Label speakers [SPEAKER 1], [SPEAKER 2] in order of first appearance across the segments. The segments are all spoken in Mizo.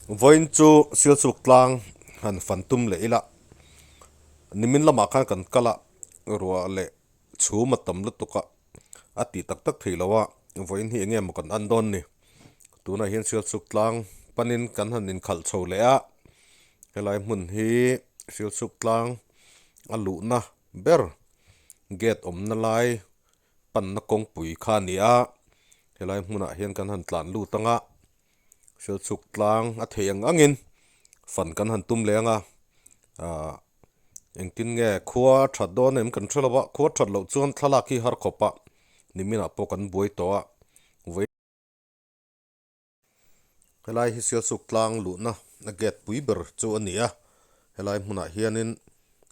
[SPEAKER 1] Vawiin chu Sialsuk tlang han fan tum leh ila nimin lamah khan kan kal a ruah leh chhum a tam lutuk a a tih tak tak thei lo a vawiin hi eng nge maw kan an dawn ni tunah hian Sialsuk tlang panin kan han inkhalh chho leh a helai hmun hi Sialsuk tlang a luhna ber gate awmna lai panna kawngpui kha a ni a helai hmunah hian kan han tlan lut ang a Sialsuk tlang a theih ang angin fan kan han tum leh ang a ahh engtin nge khua a that dawn em kan hre lo a khua that loh chuan thlalak hi har khawp a niminah pawh kan buai tawh a vawi Helai hi Sialsuk tlang luhna a gate pui ber chu a ni a helai hmunah hianin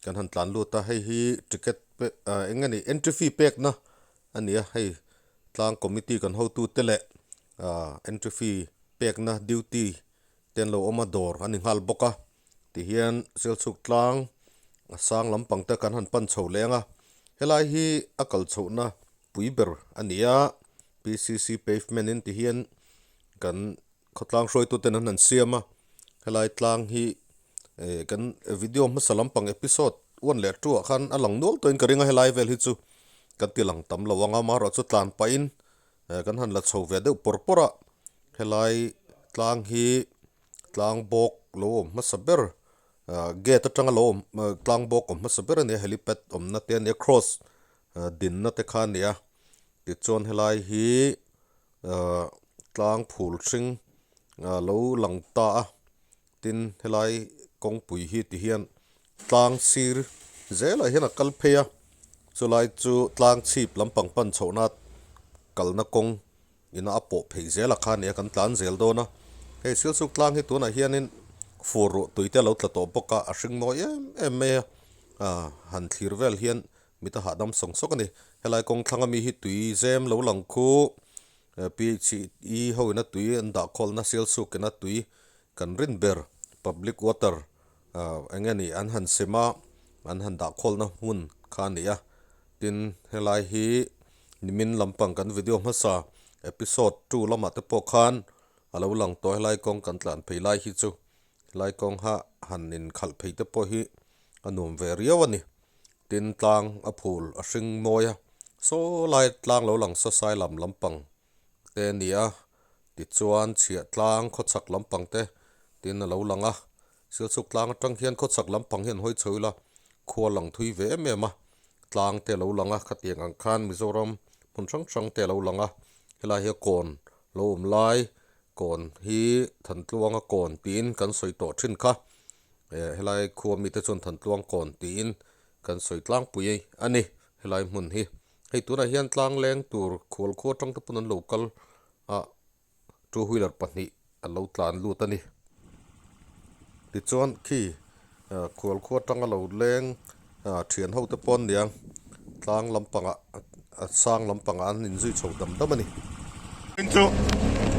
[SPEAKER 1] kan han tlan lut a hei hi ticket pe ah eng nge ni entry fee pekna a ni a hei tlang committee kan hotute leh ah entry fee pekna duty te an lo awm a dawr a ni nghal bawk a tihian Sialsuk tlang a sang lampang te kan han pan chho leh ang a helai hi a kal chhohna pui ber a ni a P_C_C pavement in ti hian kan khawtlang hruaitu ten an han siam a helai tlang hi eh kan video hmasa lampang episode one leh two ah khan a lang nual tawhin ka ring a helai vel hi chu kan ti lang tam lo ang a amaherawhchu tlan pahin eh kan han la chho ve deuh pawr pawr a helai tlang hi tlang bawk lo awm hmasa ber ah gate atanga lo awm tlang bawk awm hmasa ber a nia helipad awmna te a nia cross dinna te kha a ni a tichuan helai hi ahh tlang phul hring ah lo lang ta a tin helai kawngpui hi ti hian tlang sir zelah hian a kal phei a chulai chu tlang chhip lampang pan chhohna kalna kawng ina a pawh phei zel a kha a ni a kan tlan zel dawn a hei Silsuk tlang hi tunah hianin fur ruah tui te a lo tla tawh bawk a a hring mawi em em mai a ah han thlir vel hian mit a hahdam sawng sawk a ni helai kawng thlang ami hi tui zem lo lang khu phe ho ina tui an dah khawlna Sialsuk ina tui kan rin ber public water ah eng nge ni an han sem a an han dah khawlna hmun kha a ni a tin helai hi nimin lampang kan video hmasa episode 2 lamah te pawh khan a lo lang tawh helai kawng kan tlan phei lai hi chu helai kawng ha han inkhalh phei te pawh hi a nuam ve riau a ni tin tlang a phul a hring mawi a saw lai tlang lo lang sa sai lam lampang te a ni a tichuan chhiah tlang khawchhak lampang te tin a lo lang a Silchuk tlang atang hian khawchhak lampang hi an hawi chho ila khua lang thui ve em em a tlang te a lo lang a khatiang ang khan Mizoram hmun hrang hrang te a lo lang a helai hi a kawn lo awm lai kawn hi Thantluanga kawn tiin kan sawi tawh thin kha eh helai khua mite chuan Thantluang kawn tiin kan sawi tlangpui a ni helai hmun hi. Hei tunah hian tlang leng tur khual khua atang te pawn an lo kal a two wheeler pahnih a lo tlan lut a ni. Tichuan khi khual khua atanga lo leng thian ho te pawh an ni ang tlang lampangah a sang lampangah an inzui chho dam dam a ni.
[SPEAKER 2] Tin chu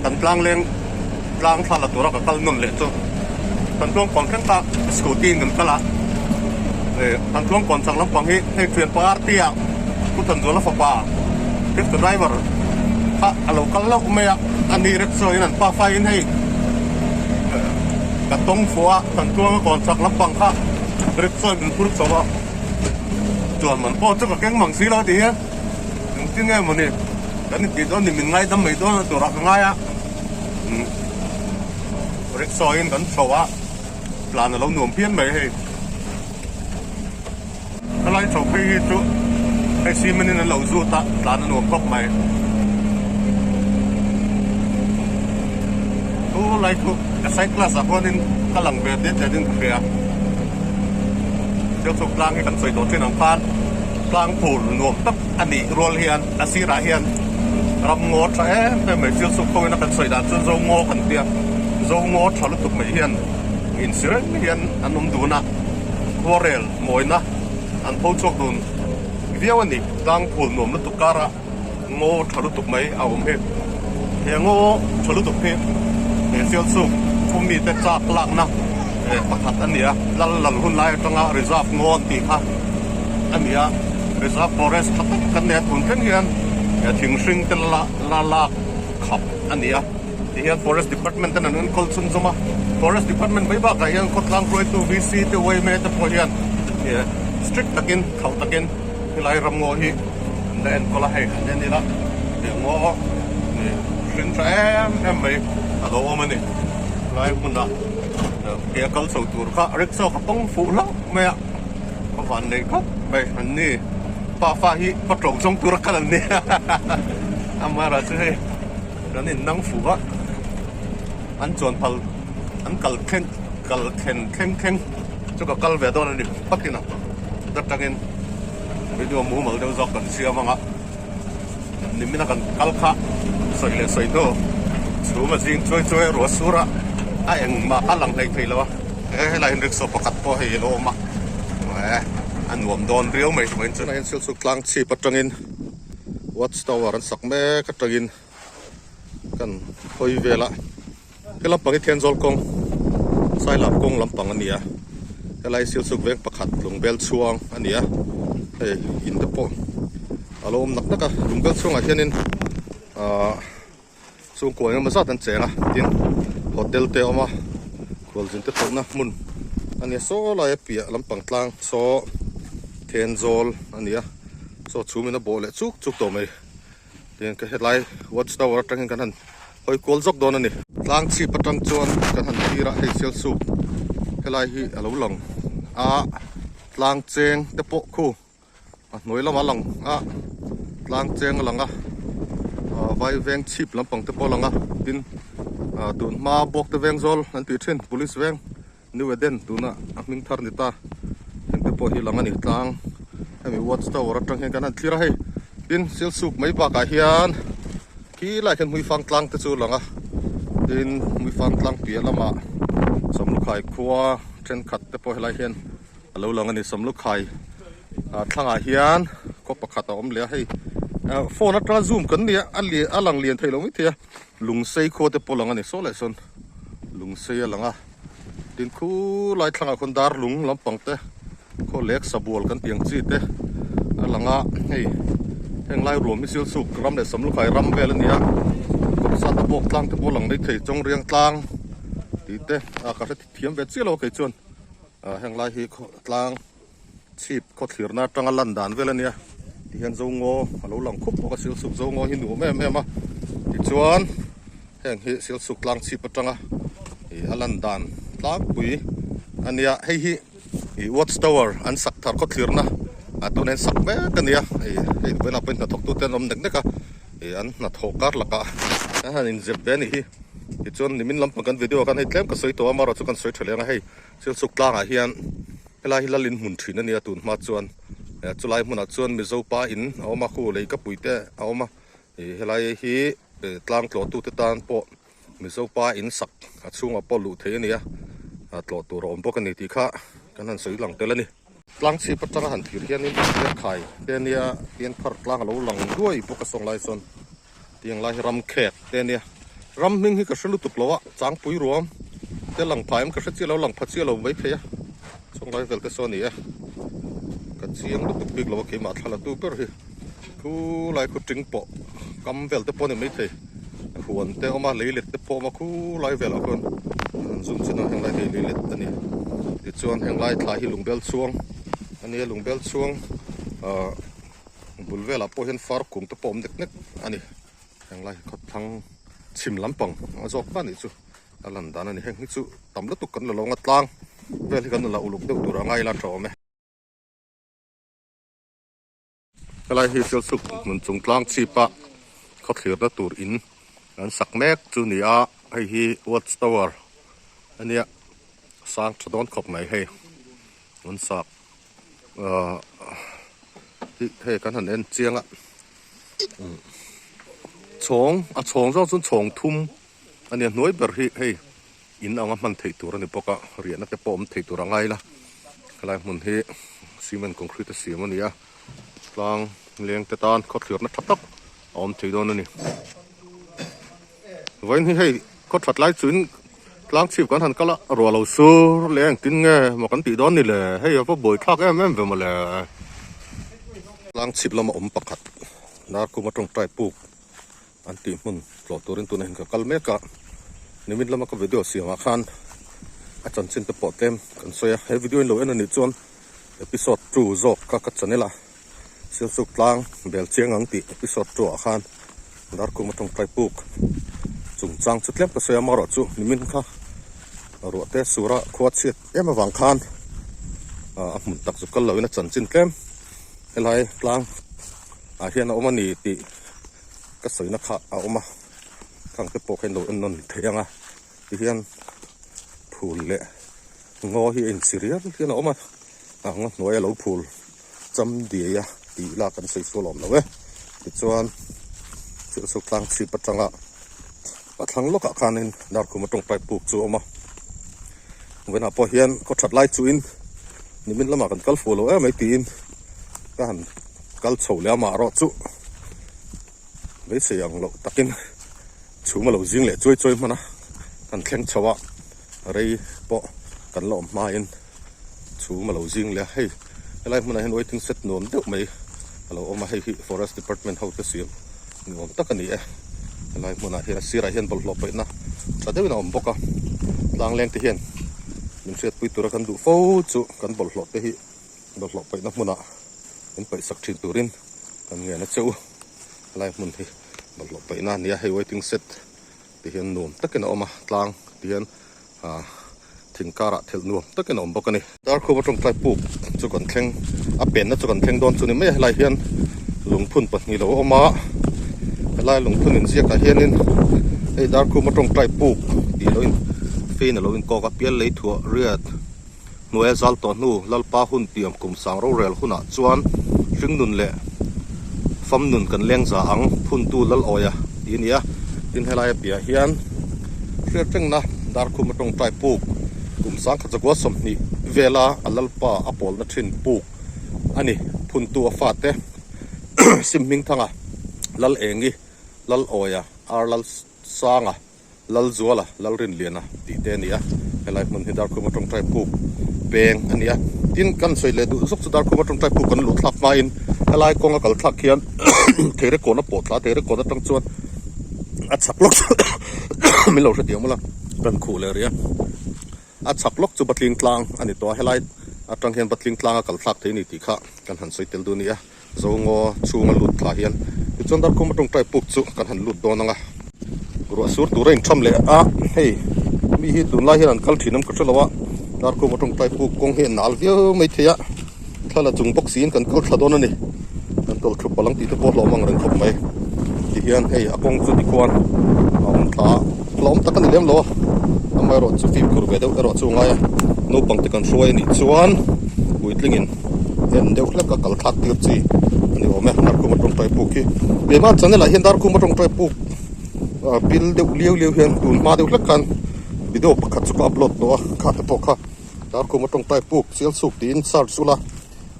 [SPEAKER 2] kan tlang leng tlang thla la tura ka kal nawn leh chu kan tluang kawn thleng kha scooty in kan kal a eh kan tluang kawn chak lampang hi hei thian pa RT ah Pu Thanzuala fapa taxi driver kha a lo kal hlauh mai a a ni rickshaw in an pa fai in hei ka tawng fuh a kan tluang a kawn chak lampang kha rickshaw in min phur chho a chuan man pawh chu ka keng mang si lo a ti hian. Engtin nge mawni kan intih dawn ni min ngaidam mai dawn a turah ka ngai a rickshaw in kan chho a tlan a lo nuam phian mai hei helai chho phei hi chu hei cement in an lo zut a tlan a nuam khawp mai chu lai chu ka cyclist ah khuanin ka lang ve det det in ka hria thil chhuk tlang hi kan sawi tawh thin ang khan. Tlang phur nuam tak a nih rual hian a sirah hian ram ngaw tha em em mai thil suk ho in a kan sawi dan chuan zo ngaw kan tia zo ngaw tha lutuk mai hian insi reng hian an awm dun a khuarel mawina an tho chhuak dun viau a ni tlang phul nuam lutuk karah ngaw tha lutuk mai a awm hi he ngaw tha lutuk hi he Sialsuk khua mite chak lakna eh pakhat a ni a lal lal hun lai atanga reserve ngaw an tih kha a ni a reserve forest tha tak kan nei a tun thleng hian thing hring te la la lak khap a ni a. Ti hian Forest Department ten an enkawl chhunzawm a, Forest Department mai bakah hian khawtlang hruaitu VC te yma te pawh hian strict takin khauh takin helai ramngaw hi an la enkawl a, hei han en ila he ngaw hring tha em em mai a lo awm a ni. Helai hmunah ke a kal chho tur kha rickshaw ka pawng fuh hlauh mai a, ka van nei khawp mai an ni pafa hi patrol zawng tura kal an ni amaherawhchu hei. Kan in nang fuh a, an chuan phal an kal thleng kal thlen thleng thleng chu ka kal ve dawn a ni patin a chuta tangin video mumal deuh zawk kan siam ang a, nimina kan kal kha sawi leh sawi hnu chhum a zing chuai chuai a ruah sur a, a engmah a lang hlei thei lo a, he helai hian rickshaw pakhat pawh hei a lo awm a, a nuam dawn riau mai hruaiin chu. Tunah hian Silchuk tlang chhip atangin. Watch tower an sak mek atangin kan hawi vel a he lampang hi Thenzawl kawng Sailap kawng lampang a ni a helai Silchuk veng pakhat Lungbel chhuang a ni a hei in te pawh a lo awm nak nak a Lungbel chhuangah hianin ahh Chhungkua engemaw zat an cheng a, tin hotel te a awm a, khualzin te thawhna hmun a nia saw laia piah lampang tlang saw Thenzawl a ni a, saw chhum in a bawh leh chuk chuk tawh mai, tin ka helai watch tower atang hian kan han hawi kual zawk dawn a ni. Tlang chhip atang chuan kan han thlir a, hei Sialsuk helai hi a lo lang a, tlang cheng te pawh khu. A hnuai lamah lang a tlang cheng a lang a ah vai veng chhip lampang te pawh a lang a tin ah tun hma bawk te veng zawl an tih thin police veng new eden tuna a hming thar ni ta heng te pawh hi lang a ni tlang hemi watch tower atang hian kan han thlir a hei tin silsuk mai bakah hian khi lai khian hmuifang tlang te chu a lang a tin hmuifang tlang piah lamah Samlukhai khua thenkhat te pawh helai hian. A lo lang a ni Samlukhai ah thlangah hian khaw pakhat a awm leh a hei ah phone atanga zoom kan nia a lian a lang lian thei lo mai thei a lungsei khua te pawh a lang a ni saw leh sawn lungsei a lang a tin khulai thlangah khawn dar lung lampang te khaw lek sabual kan tih ang chi te a lang a hei heng lai ruam hi Silchuk ram leh Samlukhai ram vel a ni a kawmsat a bawk tlang te pawh a lang mai thei Chawngriang tlang tih te ah ka hre thiam ve chiah lo a kei chuan. Ah heng lai hi khaw tlang chhip khaw thlirna atanga lan dan vel a nia tihian zo ngaw a lo lang khup bawk a silsuk zo ngaw hi nuam em em a tichuan heng hi silsuk tlang chhip atanga ih a lan dan tlangpui a nia hei hi ih watch tower an sak thar khaw thlirna ah tunah hian sak mek a nia ih hei vawiinah pawhin hnathawk tute an awm nek nek a ih an hnathawh kar lakah an han inzep ve a nih hi tichuan nimin lampang kan video ah khan hei tlem ka sawi tawh a amaherawhchu kan sawi tha leng a hei. Silchuk tlangah hian helai hi lal in hmun thin a nia tun hma chuan chulai hmunah chuan Mizo pa in a awm a khu lei ka pui te a awm a ih helai hi tlang tlawh tu te tan pawh Mizo pa in sak a chhungah pawh luh theih a ni a tlawh tur a awm bawk a ni tih kha kan han sawi lang tel a ni. Tlang chhip atanga han thlir hianin Piankhai te a nia Pianphar tlang a lo lang duai bawk a sawng lai chuan. Tiang lai hi ram khek te ania ram hming hi ka hre lutuk lo a changpui ruam te lang pha em ka hre chiah lo lang pha chiah lo mai phei a chung lai vel te saw a ni e ka chiang lutuk bik lo a keimah thla la tu ber hi thu lai khu ting pawh kam vel te pawh a ni mai thei huan te awm a lei let te pawh a awm a khu lai velah khuan an zoom chin a heng lai hi lei let a ni tichuan heng lai thla hi lungbel chhuang a nia lungbel chhuang ah. Bul velah pawh hian far kung te pawh awm nek nek a ni. Heng lai hi khawthlang chhim lampang a zawk va nih chu a lan dan a ni. Heng hi chu tam lutuk kan la lo ang a tlang vel hi kan la uluk deuh tur a ngai ila tha awm e. Helai hi Sialsuk hmun chung tlang chhipa khawthlirna tur in an sak mek chu ni a, hei hi watch tower a nia sang tha dawn khawp mai hei an sak. Ahh hei kan han en chiang a chhawng a chhawng zawng chuan chhawng thum a nia hnuai ber hi hei in anga hman theih tur a ni bawk a riahna te pawh awm thei tur a ngai la helai hmun hi cement concrete a siam a ni a tlang leng te tan khawthlirna tha tak a awm thei dawn a ni. Vawiin hi hei khaw that lai chuin tlang chhip kan han kal a, ruah lo sur leh engtin nge maw kan tih dawn ni le, hei a va buai thlak em em ve maw le. Tlang chhip lama awm pakhat Darkhuma tawngtai puk an tih hmun tlawh turin tunah hian ka kal mek a. Nimin lama ka video siamah khan a chanchin te pawh tlem kan sawi a, he video in lo en a nih chuan episode 2 zawk kha ka channel a Sialsuk tlang bel chiang ang tih episode 2 ah khan Darkhuma tawngtai puk chungchang chu tlem ka sawi a, amaherawhchu nimin kha ruah te sura khua chhiat em avang khan a hmun tak chu kal loin a chanchin tlem helai tlang ah hian a awm a ni tih ka sawina kha a awm a khang te pawh kha in lo en nawn thei ang a tihian phul leh ngaw hi a inchhi rial hian a awm a a ngaw hnuai a lo phul cham diai a tih lak an sawi sual awm lo e tichuan chilhsuk tlang chhip atanga a thlang lawkah khanin Darkhuma tawngtai puk chu a awm a vawiinah pawh hian khaw that lai chuhin nimin lamah kan kal fuh lo em mai tiin ka han kal chho leh a amaherawh chu beisei ang loh takin chhum a lo zing leh chuai chuai hman a kan thleng chho a rei pawh kan la awm hmain chhum a lo zing leh a hei helai hmunah hian waiting shed nuam deuh mai a lo awm a hei hi forest department ho te siam ni awm tak a ni e helai hmunah hian a sirah hian bawlhhlawh paihna tha deuhin a awm bawk a tlang leng te hian min hriatpui tura kan duh fo chu kan bawlhhlawh te hi bawlhhlawh paihna hmunah min paih sak thin turin kan ngen a che u helai hmun hi bawlhhlawh paihna a ni a hei waiting shed te hian nuam takin a awm a tlang ti hian ah thing karah thelh nuam takin a awm bawk a ni. Darkhup atang tlai puk chu kan thleng a penna chu kan thleng dawn chu ni mai a helai hian lungphun pahnih lo a awm a helai lungphun inziakah hianin hei Darkhup atang tlai puk tih lo in fein a lo inkawk a pial lei thuah riat hnuaia zal tawh hnu Lalpa hun tiam kum sang rorel hunah chuan hringnun leh famnun kan leng za ang phuntu Lalawia tih a ni a tin helai a piah hian hriatrengna Darkhuma tawngtai puk kum sangkhat zakua 20 vela a Lalpa a pawlna thin puk a ni phuntu a fate Sim Hmingthanga Lalengi Lalawia Ar Lalsanga Lalzuala, Lalrinliana tih te a ni a, helai hmun hi Darkhuma tawngtai puk peng a ni a. Tin, kan sawi leh duh zawk chu Darkhuma tawngtai puk kan luh thlak hmain helai kawnga kal thlak hian Theirekawna pawh thla a, Theirekawna atang chuan a chhak lawk chu min lo hretih ang mawla kan khuh leh rih a. A chhak lawk chu Batling tlang a ni tawh a, helai atang hian Batling tlanga kal thlak thei a ni tih kha kan han sawi tel duh a ni a. Zongaw chhunga lut thla hian tichuan Darkhuma tawngtai puk chu kan han lut dawn ang a. Ruah sur tur a intham leh a, hei mi hi tunlai hian an kal thin awm ka hre lo a, Darkhuma tawngtai puk kawng hi a nal viau mai thei a, thla la chung bawk siin kan kal thla dawn a ni. Kan tawlh thup palang tih te pawh hlawm ang reng khawp mai. Tihian hei a kawng chu tikhuan a awm thla a, hlawm tak a ni lem lo a, amaherawhchu fimkhur ve deuh erawh chu a ngai a, naupang te kan hruai a nih chuan puitlingin en deuh hlek a kal thlak tir chi a ni awm e Darkhuma tawngtai puk hi keimah channel ah hian Darkhuma tawngtai puk ah pil deuh liau liau hian tun hma deuh hlek khan video pakhat chu ka upload tawh a kha te pawh kha Darkhuma tawngtai puk Sialsuk tiin search ula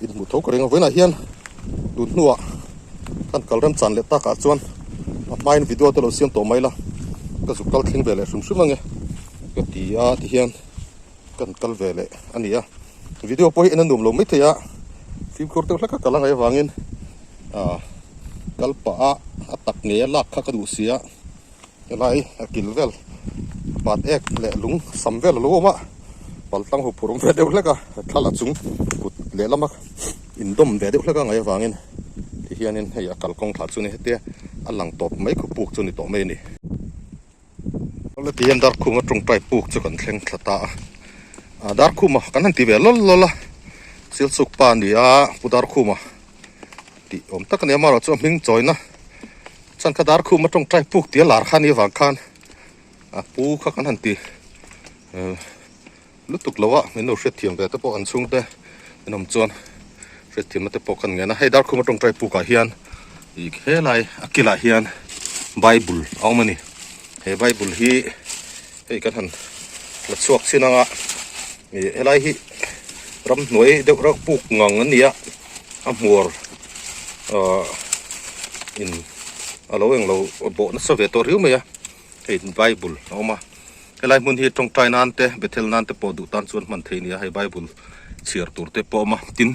[SPEAKER 2] in hmuh tho ka ring a vawiinah hian tun hnuah kan kal rem chan leh takah chuan a hmain video te lo siam tawh mai la ka zuk kal thleng ve leh hrim hrim ange ka ti a tihian. Kan kal ve leh a ni a, video pawh hi en a nuam lo maithei a, fimkhur deuh hlek a kal a ngaih avangin ah kal pah a a tak ngei a lak kha ka duh si a, helai a kil vel pat ek leh lung sam vel a lo awm a, pal tlang hu phur awm ve deuh hlek a, thla la chung kut lehlama indawm ve deuh hlek a ngaih avangin tihianin hei a kalkawng thla chu ni hetia a lang tawp mai khupuk chu ni tawh mai a ni. Awle tihian Darkhuma tawngtai puk chu kan thleng thla ta a, ah Darkhuma kan han ti ve lawl lawl a, Silchuk pa a ni a Pu Darkhuma tih awm tak a ni a, amaherawh chu a hming chawina chuan kha Darkhuma tawngtai puk tih a lar kha a nih avang khan a pu kha kan han ti lutuk lo a, min lo hriatthiam ve te pawh an chhungte an awm chuan hriatthiamna te pawh kan ngen a, hei Darkhuma tawngtai pukah hian ih helai a kilah hian bible a awm a ni, he bible hi hei kan han la chhuak chin anga ih helai hi ramhnuai deuh reuh puk ngang an ni a, a hmuar ah in a lo englo bawh nasa ve tawh riau mai a, hei bible a awm a. Helai hmun hi tawngtai nan te Bethel nan te pawh duh tan chuan hman thei a ni a, hei Bible chhiar tur te pawh a awm a, tin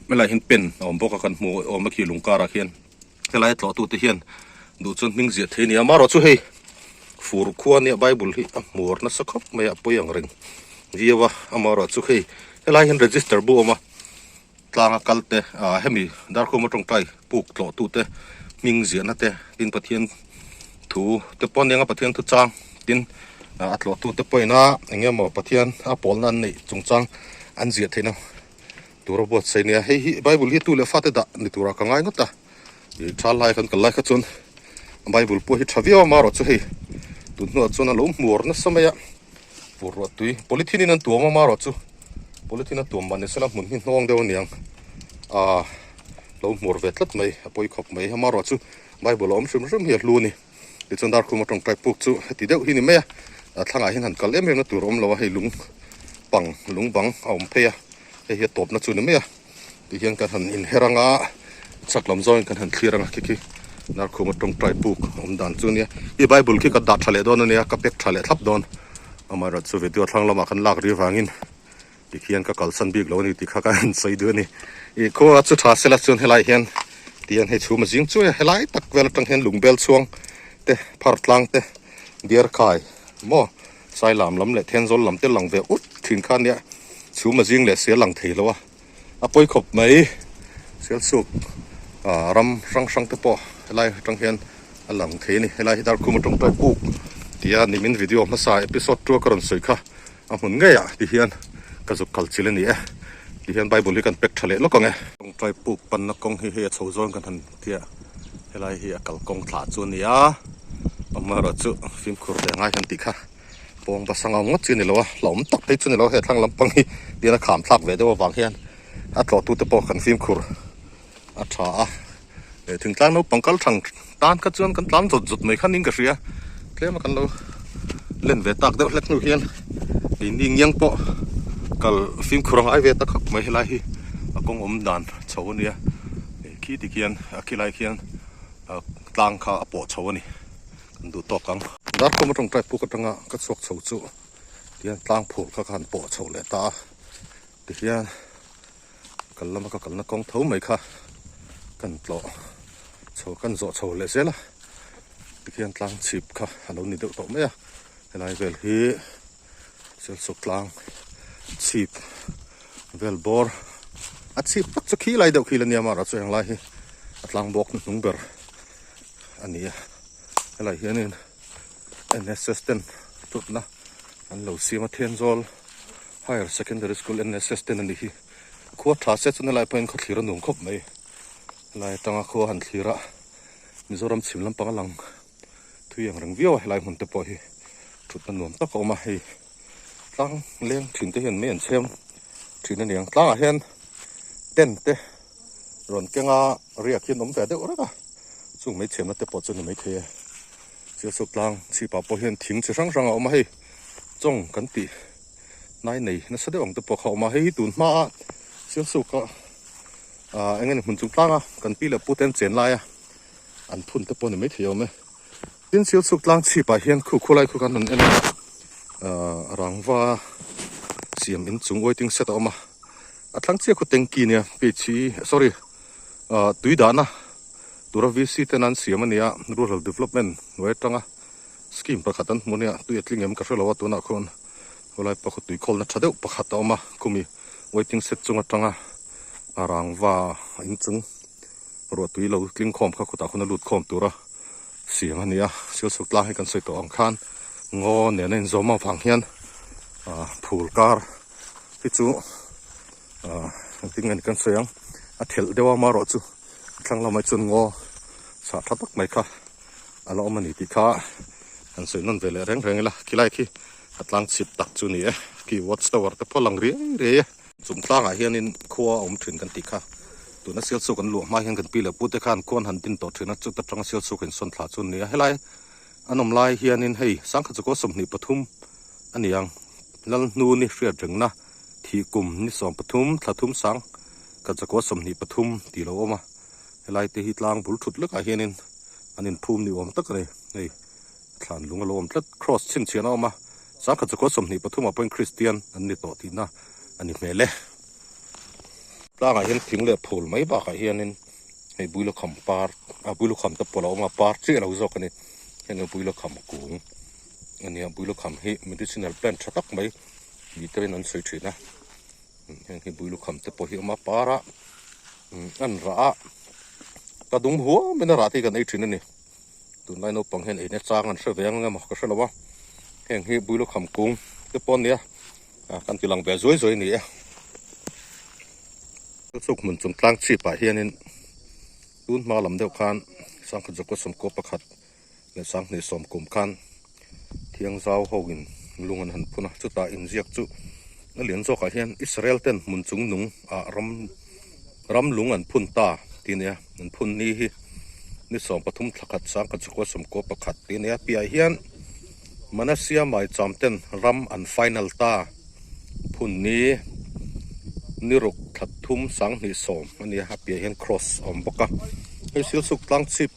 [SPEAKER 2] helai hian pen a awm bawk a kan hmu awm a khi lung karah khian helai a tlawh tu te hian duh chuan hming ziah thei a ni a, amaherawhchu hei.
[SPEAKER 1] Fur khua nia bible hi a hmuar nasa khawp mai a a pawi ang reng viau a amaherawhchu hei helai hian register bu a awm a tlanga kal te ah hemi Darkhuma tawngtai puk tlawh tu te hming ziahna te tin Pathian thu te pawh aniang a Pathian thu chang tin a tlawh tu te pawhin a eng emaw Pathian a pawlna an neih chungchang an ziah theihna tur a buatsaih a nia hei hi bible hi tu leh fate dah ni turah ka ngai ngawt a. Ih tha lai kan kal lai kha chuan bible pawh hi tha viau a marawh chu hei tun hnuah chuan a lo hmuar nasa mai a fur ruah tui polythene in an tuam a marawh chu polythene a tuam mah ni sela hmun hi hnawng deuh aniang ah lo hmuar ve tlat mai a pawi khawp mai a marawh chu bible a awm hrim hrim hi a hlu a ni tichuan darkhum atang tawngtai puk chu heti deuh hi ni mai a a thlangah hian han kal em em na tur a awm lo a hei lung pang lung bang a awm phei a hei hi a tawpna chu ni mai a. Tihian kan han inher anga chak lam zawngin kan han thlir anga khi khi Darkhuma tawngtai puk awm dan chu ania i bible khi ka dah tha leh dawn ania ka pack tha leh thlap dawn amaherawhchu chu video thlang lamah kan lak ri vangin tikhian ka kalsan bik lo ani tih kha ka han sawi duh ani i khua chu tha sela chuan helai hian tihian hei chhum a zing chuai a helai tak vel atang hian lungbel chhuang te phar tlang te deer khai maw Sailam lam leh Thenzawl lam te lang ve ut thin kha nia chhum a zing leh sia lang thei lo a, a pawi khawp mai. Sialsuk ram hrang hrang te pawh helai atang hian a lang thei a ni. Helai hi Darkhuma tawngtai puk tia nimin video hmasa episode two a ka rawn sawi kha a hmun ngeiah ti hian ka zuk kal chil a ni e. Ti hian Bible hi kan pack tha leh lawk ang e. Tawngtai puk panna kawng hi hei a chho zawn kan han tia helai hi a kalkawng thlah chu a ni a amaherawhchu fimkhur ve ngai kan tih kha pawng basanga ngawt chu a ni lo a hlauhawm tak phei chu a ni lo a he thlang lampang hi tian a kham thlak ve deuh avang hian a tlawh tute pawh kan fimkhur a tha a leh thingtlang naupang kal thang tan kha chuan kan tlan zawt zawt mai kha ning ka hria tlem a kan lo len ve tak deuh hlek hnu hian keini ngiang pawh kal fimkhur a ngai ve ta khawp mai helai hi a kawng awm dan chho a nia. Khi ti khian a khilai khian tlang kha a pawh chho a ni kan duh tawk ang. Darkhawm atang trai puk atanga ka chhuak chho chu tihian tlang phur kha ka han pawh chho leh ta a tihian kal lama ka kalna kawng tho mai kha kan tlawh chho kan zawh chho leh zel a tikhian tlang chhip kha a lo ni deuh tawh mai a helai vel hi Sialsuk tlang chhip vel bawr a chhip tak chu khi lai deuh khi la nia mahra chu henglai hi a tlang bawk hnuhnung ber a ni a helai hianin N_S_S ten tlutna an lo siam a Thenzawl Higher Secondary School N_S_S ten a ni hi khua tha se chuan helai pawhin khawthlir a nuam khawp mai helai atanga khua han thlir a Mizoram chhim lampang a lang. Thui ang reng viau a helai hmun te pawh hi thutna nuam tak a awm a hei tlang leng thin te hian mei an chhem thin a niang tlangah hian tent te rawn keng a riak hi an awm ve deuh reng a chung mei chhemna te pawh chu a ni maithei e Sialsuk tlang chhipah pawh hian thing chi hrang hrang a awm a hei chawng kan tih hnai nei nasa deuh ang te pawh kha a awm a hei hi tun hmaa Sialsuka ah eng nge ni hmun chung tlanga kan pi leh pu te an chen lai a. An phun te pawh ni maithei awm e. Tin Silchuk tlang chhip ah hian khu khulai khu kan han en a, ahh rangva siam inchung waiting shed a awm a, a thlang chiah khu tanky nia phe sorry ahh tui dahna tura VC ten an siam a nia rural development hnuai atanga scheme pakhat an hmu ania tui a tling em ka hrelo a tunah khuan khulai pawh khu tui khawlna tha deuh pakhat a awm a khumi waiting shed chung atanga rangva inchung. Ruah tui lo tling khawm kha khutah khawn a lut khawm tura siam a ni a, Sialsuk tlang hi kan sawi tawh ang khan ngaw nena inzawm avang hian ah phul kar hi chu ah engtin nge ni kan sawi ang a thelh deuh a amaherawh chu a thlang lamah hi chuan ngaw chhah tha tak mai kha a la awm a ni tih kha han sawi nawn ve leh reng reng ila khilai khi a tlang chhip tak chu a ni e khi watch tower te pawh a lang riai riai e. Chung tlangah hianin khua a awm thin kan tih kha. Tuna Sialsuk an luah hma hian kan pi leh pute khan khua an han din tawh thin a, chuta tanga Sialsuk in sawn thla chu an ni a. Helai an awm lai hianin hei sangkhat chukua 23 a ni ang. Lalhnu ni hriat rengna thih kum ni 13 thla thum sangkhat chukua 23 tih lo awm a. Helai te hi tlang bul thut lekah hianin an inphum ni awm tak a ni. Hei. Thlan lung a lo awm tlat. Cross chhinchhian a awm a, sangkhat chakua 23 ah pawhin Kristian an ni tawh tihna a ni hmel e. Tlangah hian thing leh phul mai bakah hianin hei builukham par ah builukham te pawh a lo awm a, par chiah lo zawk a ni. Heng hi builukham kung. a nia builukham hi medicinal plant tha tak mai ni te in an sawi thin a heng hi builukham te pawh hi a awm a par a an rah a ka dum huam in a rah te hi kan ei thin a ni tunlai naupang hian eina chang an hre ve ang emaw ka hre lo a heng hi builukham kung te pawh a nia kan ti lang ve zuai zuai a ni e. Chuk hmun chung tlang chhip ah hianin tun hma lam deuh khan sangkhat zakua sawmkua pakhat leh sanghnih sawm kum khan thiang zau ho in lung an han phun a chutah inziak chu a lian zawkah hian Israel ten hmun chung nung ah ram ram lung an phun ta tih a nia an phun ni hi ni 13 thla khat sangkhat zakua sawmkua pakhat tih a nia piahah hian Manasya maicham ten ram an final ta. Phun ni ni ruk thla thum 2020 a nia a piah hian cross a awm bawk a hei silsuk tlang chhip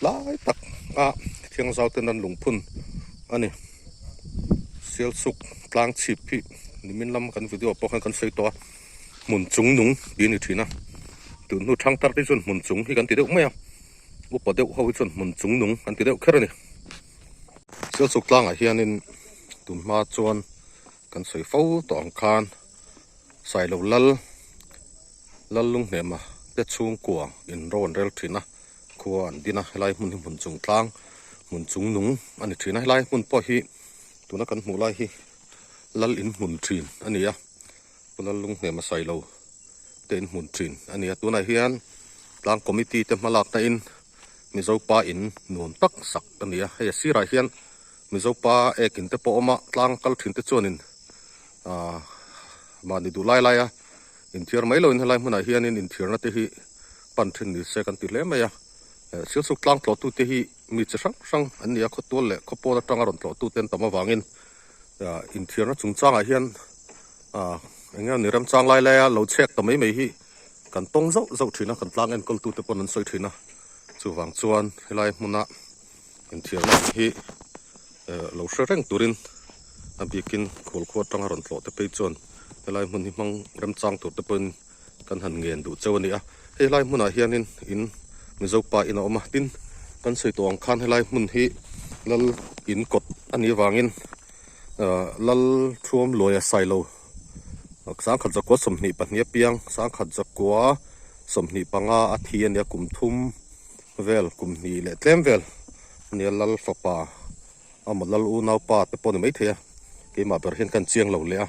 [SPEAKER 1] lai tak a thiang zau ten an lungphun a ni silsuk tlang chhip hi nimin lam kan video pawh khan kan sawi tawh a hmun chung nung tih a ni thin a tun hnu thang tar te chuan hmun chung hi kan ti deuh mai a upa deuh ho hi chuan hmun chung nung an ti deuh kher a ni. Silsuk tlangah hianin tun hma chuan kan sawi fo tawh ang khan Sailo Lal Lallunghnema te chhungkua in ro an rel thin a, khua an din a, helai hmun hi hmun chung tlang hmun chung nung a ni thin a, helai hmun pawh hi tuna kan hmuh lai hi Lal in hmun thin a ni a, Pu Lallunghnema Sailo te in hmun thin a ni a, tunah hian tlang committee te hmalakna in Mizo pa in nuam tak sak a ni a, hei a sirah hian Mizo pa ek in te pawh a awm a, tlang kal thin te chuanin aah mahni duh lai laia inthiar mai loin helai hmunah hianin inthiarna te hi pan thin ni se kan ti hle mai a, Silsuk tlang tlawhtu te hi mi chi hrang hrang an ni a, khawtual leh khawpawl atanga rawn tlawhtu te an tam avangin inthiarna chungchangah hian aah eng nge ni remchang lai laia lo chhek ta mai mai hi Kan tawng zauh zauh thin a, kan tlang enkawltute pawn an sawi thin a, chuvang chuan helai hmuna inthiarna ang hi lo hre reng turin a bikin khualkhua atanga rawn tlawh te phei chuan helai hmun hi hmang remchang tur te pawhin kan han ngen duh cheu a ni a. Hei helai hmunah hianin in Mizo pa in a awm a, tin kan sawi tawh ang khan helai hmun hi Lal in kawt a nih avangin Lal Thuam Luaia Sailo 1922 a piang, 1925 a thi a nia, kum thum vel, kum hnih leh tlem vel a nia, Lal fapa amaw Lal unaupa te pawh a ni maithei a, keimah ber hian ka inchiang lo leh a,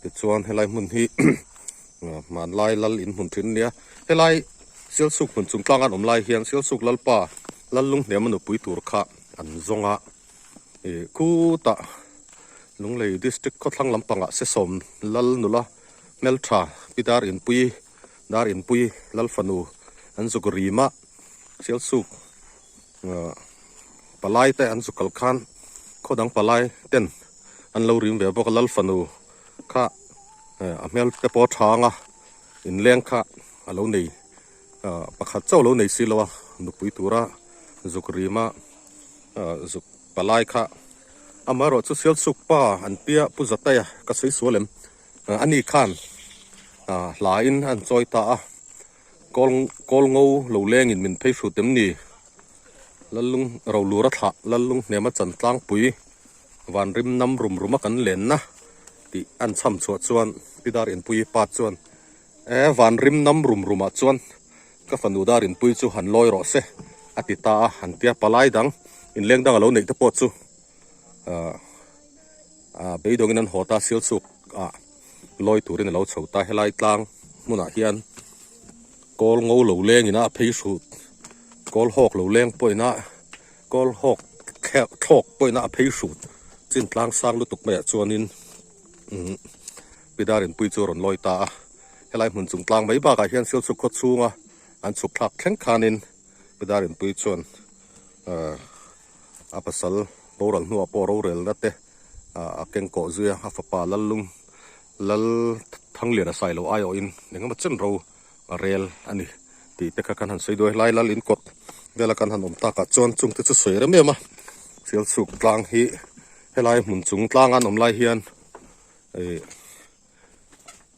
[SPEAKER 1] tichuan helai hmun hi hmanlai Lal in hmun thin a nia, helai Sialsuk hmun chung tlang an awm lai hian Sialsuk Lalpa Lallunghniama nupui tur kha an zawng a. Ih khutah Lunglei district khawthlang lampangah Sesawm Lal nula hmeltha Pi Dar Inpui Dar Inpui Lal fanu an zuk rim a, Sialsuk palai te an zuk kal khan khaw dang palai ten an lo rim ve bawk a, Lal fanu kha a hmel te pawh a tha ang a, inleng kha a lo nei pakhat chauh a lo nei si lo a, nupui tura zuk rim a. Zuk palai kha amaherawh chu Sialsuk pa an tia Pu Zataia ka sawi sual em ani khan hla in an chawi ta a kawl kawl ngo lo leng in min phei hrut em ni Lallung Rolura thlah Lallung hnema chan tlangpui vanrim nam rum rum a kan lenna tih an chham chhuah chuan Pi Dar Inpui pa chuan e vanrim nam rum rum ah chuan Ka fanu dar inpui chu han lawi rawh se a ti ta a, han tia palai dang inleng dang a lo neih te pawh chu ahh ahh beidawngin an haw ta Silchuk ah lawi turin a lo chho ta helai tlang hmunah hian kawl ngo lo leng ina a phei hrut kawl hawk lo leng pawh ina kawl hawk thlawk pawh ina a phei hrut chin tlang sang lutuk maiah chuanin umm pi dar inpui chu a rawn lawi ta a. Helai hmun chung tlang mai bakah hian Silchuk khaw chhunga an chhuk thlak thleng khanin Pi Darinpui chuan a pasal boral hnuah pawh rorelna te a keng kawh zui a, a fapa Lallung Lal Thangliana Sailo aiawhin engemaw chen ro a rel a ni tih te kha kan han sawi duai. Helai Lal in kawt vela kan han awm takah chuan chungte chu sawi rem em a, Silchuk tlang hi helai hmun chung tlanga an awm lai hian ih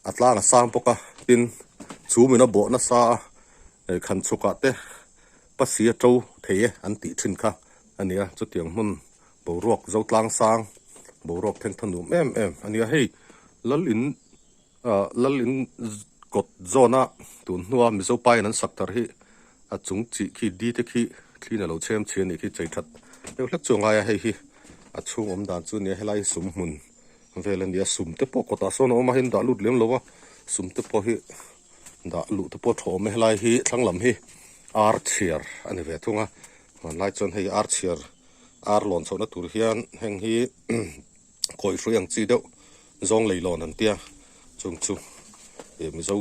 [SPEAKER 1] A tlang a sang bawk a tin chhum in a bawh nasa a hei khan chhukah te pasi a to thei e an tih thin kha a ni a chutiang hmun Boruak Zotlang sang boruak thengthaw nuam em em a nia. Hei lal in ah lal in kawt zawna tun hnua Mizo pa in an sak thar hi a chung chih khi di te khi thli in a lo chhem chhi a nih khi chei that deuh hlek chu a ngai a. Hei hi a chhung awm dan chu a nia helai hi sum hmun vel a nia sum te pawh kawtah sawn a awm a hei an dah lut lem lo a sum te pawh hi dah luh te pawh a tha awm e helai hi thlang lam hi ar chhiar a ni ve thung a hmanlai chuan hei ar chhiar ar lawn chhohna tur hian heng hi kawi hrui ang chi deuh zawng lei lawn an tia chung chu ih mizo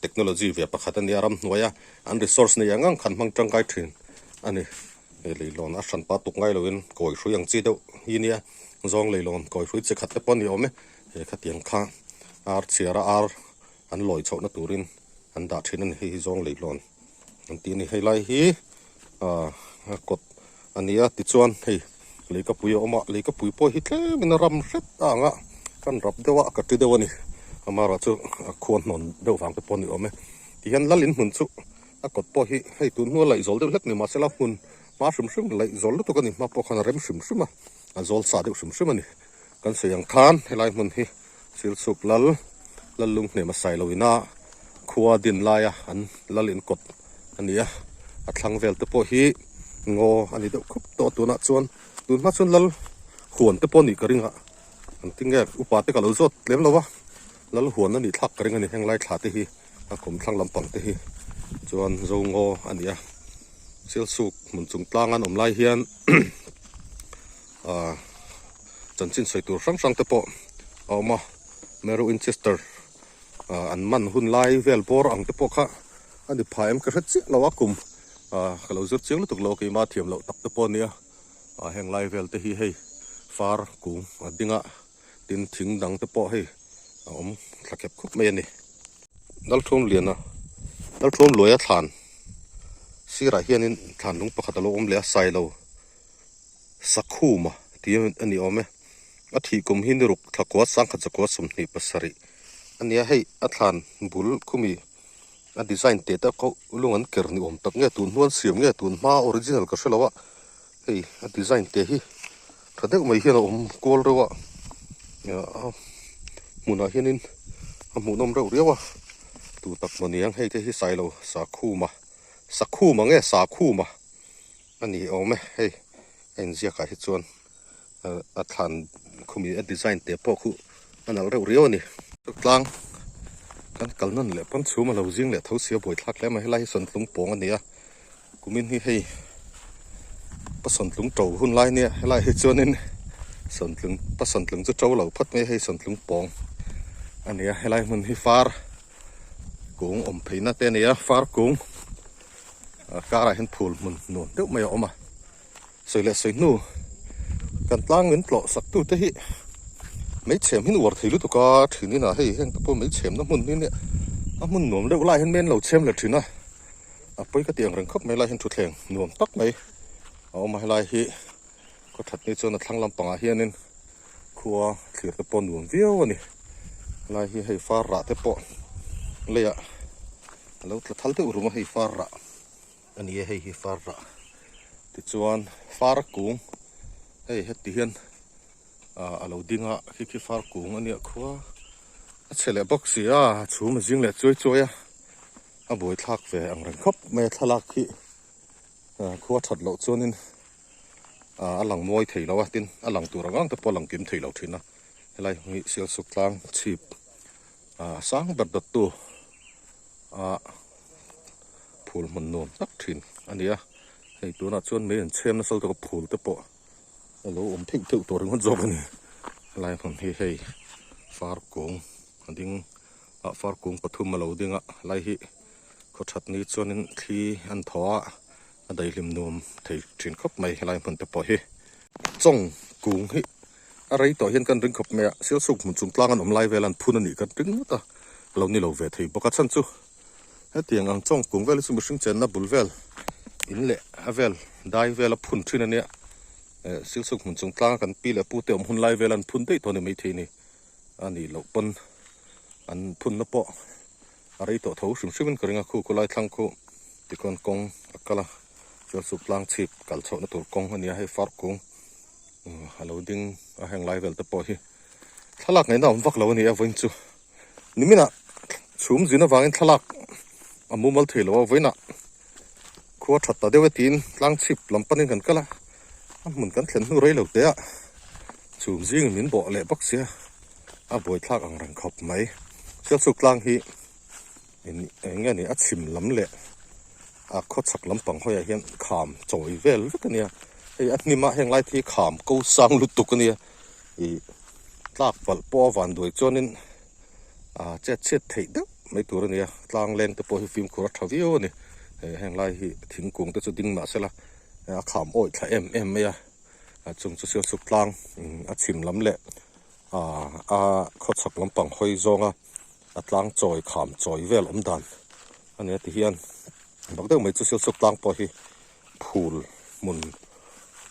[SPEAKER 1] technology ve pakhat a nia ramhnuaia an resource nei ang ang khan hmang tangkai thin a ni. He leilawn a hran pa tuk ngai loin kawi hrui ang chi deuh hi nia zawng leilawn kawi hrui chi khat te pawh a ni awm e he khatiang kha ar chhiar a ar an lawi chhohna turin an dah thin a ni hei hi zawng leilawn an tih a ni hei lai hi ah a kawt a ni a tichuan hei leikapui a awm a leikapui pawh hi tlemin a ram hret a ang a kan rap deuh a ka ti deuh a ni amaherawhchu a khuan hnawn deuh vang te pawh a ni awm e tihian lal inhmun chu. A kawt pawh hi hei tun hnu a laih zawl deuh hlek ni mahse la hmun hma hrim hrim laih zawl lutuk a ni hma pawh khan a rem hrim hrim a a zawl sa deuh hrim hrim a ni kan sawi ang khan helai hmun hi Silchuk lal lal lunghnem a sai loin a khua din laia an lal in kawt a ni a a thlang vel te pawh hi ngaw a ni deuh khup tawh a tunah chuan tun hma chuan lal huan te pawh a nih ka ring a an ti nge upa te ka lo zawt tlem lo va lal huan a nih thlak ka ring a ni heng lai thla te hi. A kum thlang lampang te hi chuan zo ngaw a ni a Sialsuk hmun chung tlang an awm lai hian ah chanchin sawi tur hrang hrang te pawh a awm a Mary Winchester ah an man hun lai vel bawr ang te pawh kha a ni phah em ka hre chiah lo a kum ah ka lo zir chiang lutuk lo keimah thiam loh tak te pawh a nia ah heng lai vel te hi hei far kung a ding a. Tin thing dang te pawh hei a awm thla khep khup mai a ni. Lalthuam liana Lalthuam luaia thlan sirah hianin thlan lung pakhat a lo awm leh a sailo Sakhuma tih a ni awm e. A thih kum hi ni ruk thlakua sangkhat zakua 27 a ni a hei a thlan bul khumi a design teh te kho lung an ker ni awm tak nge tun hnuan siam nge tun hma original ka hre lo a. Hei a design te hi tha deuh mai hian a awm kual reuh a a hmunah hianin a hmuhnawm reuh riau a tu tak maw niang hei te hi sailo sakhuma sakhuma nge sakhuma a ni awm e hei a inziak ah hi chuan a thlan khumi a design te pawh khu a nalh reuh riau a ni. Tlang kan kal nawn leh pawn chhum a lo zing leh tho si a buaithlak hle mai helai hi sawntlung pawng a ni a. Kumin hi hei pa sawntlung to hun lai nia helai hi chuanin sawntlung pa sawntlung chu to lo phawt mai hei sawntlung pawng a ni a helai hmun hi far kung awm pheina te a ni a far kung a karah hian phul hmun nuam deuh mai a awm a sawi leh sawi hnu kan tlang min tlawh sak tu te hi meichhem hi an uar thei lutuk a thin inah hei heng te pawh meichhem na hmun hi nia a hmun nuam deuh lai hian men lo chhem leh thin a. A pawi ka tih ang reng khawp mai lai hian thutthleng nuam tak mai a awm a helai hi khaw that ni chuan a thlang lampangah hianin khua thlir te pawh nuam viau a ni helai hi hei far rah te pawh leiah a lo tla thal deuh rum a hei far rah a ni a hei hi far rah tichuan far kung hei heti hian ah a lo ding a khi khi far kung a nia khua a chhe leh bawk si a a chhum a zing leh chuai chuai a. A buai thlak ve ang reng khawp mai a thlalak hi khua that loh chuanin a lang mawi thei lo a tin a lang tur ang ang te pawh a lang kim thei lo thin a helai hi Sialsuk tlang chhip sang ber dawt tu ah phul hmun nuam tak thin a ni a hei tunah chuan mei an chhem nasa lutuk a phul te pawh a lo awm theuh theuh tawh ringawt zawk a ni helai hmun hi hei far kung a ding. Ah far kung pathum a lo ding a lai hi khaw that ni chuanin thli an thaw a a daihlim nuam thei thin khawp mai helai hmun te pawh hi. Chawng kung hi a rei tawh hian kan ring khawp mai a Sialsuk hmun chung tlang an awm lai vel an phun a nih kan ring ngawt a lo ni lo ve thei bawk a chhan chu hetiang ang chawng kung vel hi chu mihring chenna bul vel in leh a vel dai vel a phun thin a nia eh Sialsuk hmun chung tlang kan pi leh pu te awm hun lai vel an phun daih tawh a ni maithei a ni. A nih loh pawn an phunna pawh a rei tawh tho hrim hrim in ka ring a khu khulai thlang khu tikhawn kawng a kal a chuan suk tlang chhip kal chhohna tur kawng a ni a hei far kung.
[SPEAKER 2] A lo ding a heng lai vel te pawh hi thlalak ngaihna awm vak lo a ni a vawiin chu niminah chhum zin avangin thlalak a mumal thei lo a vawiinah khua that ta deuh e tiin tlang chhip lam panin kan kal a a hmun kan thlen hnu rei lo teh a chhum zingin min bawh leh bawk sia a buaithlak ang reng khawp mai Sialsuk tlang hi eng nge ni a chhim lam leh a khawchhak lampang hawiah hian kham chawi vel vek a nia hei a hnim a heng lai te hi kham ko sang lutuk a nia ih tlak palh pawh a van duai chuanin ah chet chhiat theih deuh mai tur a nia tlang leng te pawh hi fimkhur a tha viau a ni heng lai hi thingkung te chu ding mah sela a kham awih thla em em mai a chung chu sialsuk tlang a chhim lam leh ah a khawchhak lampang hawi zawnga a tlang chawi kham chawi vel awm dan a ni a ti hian bak deuh mai chu Sialsuk tlang pawh hi phul hmun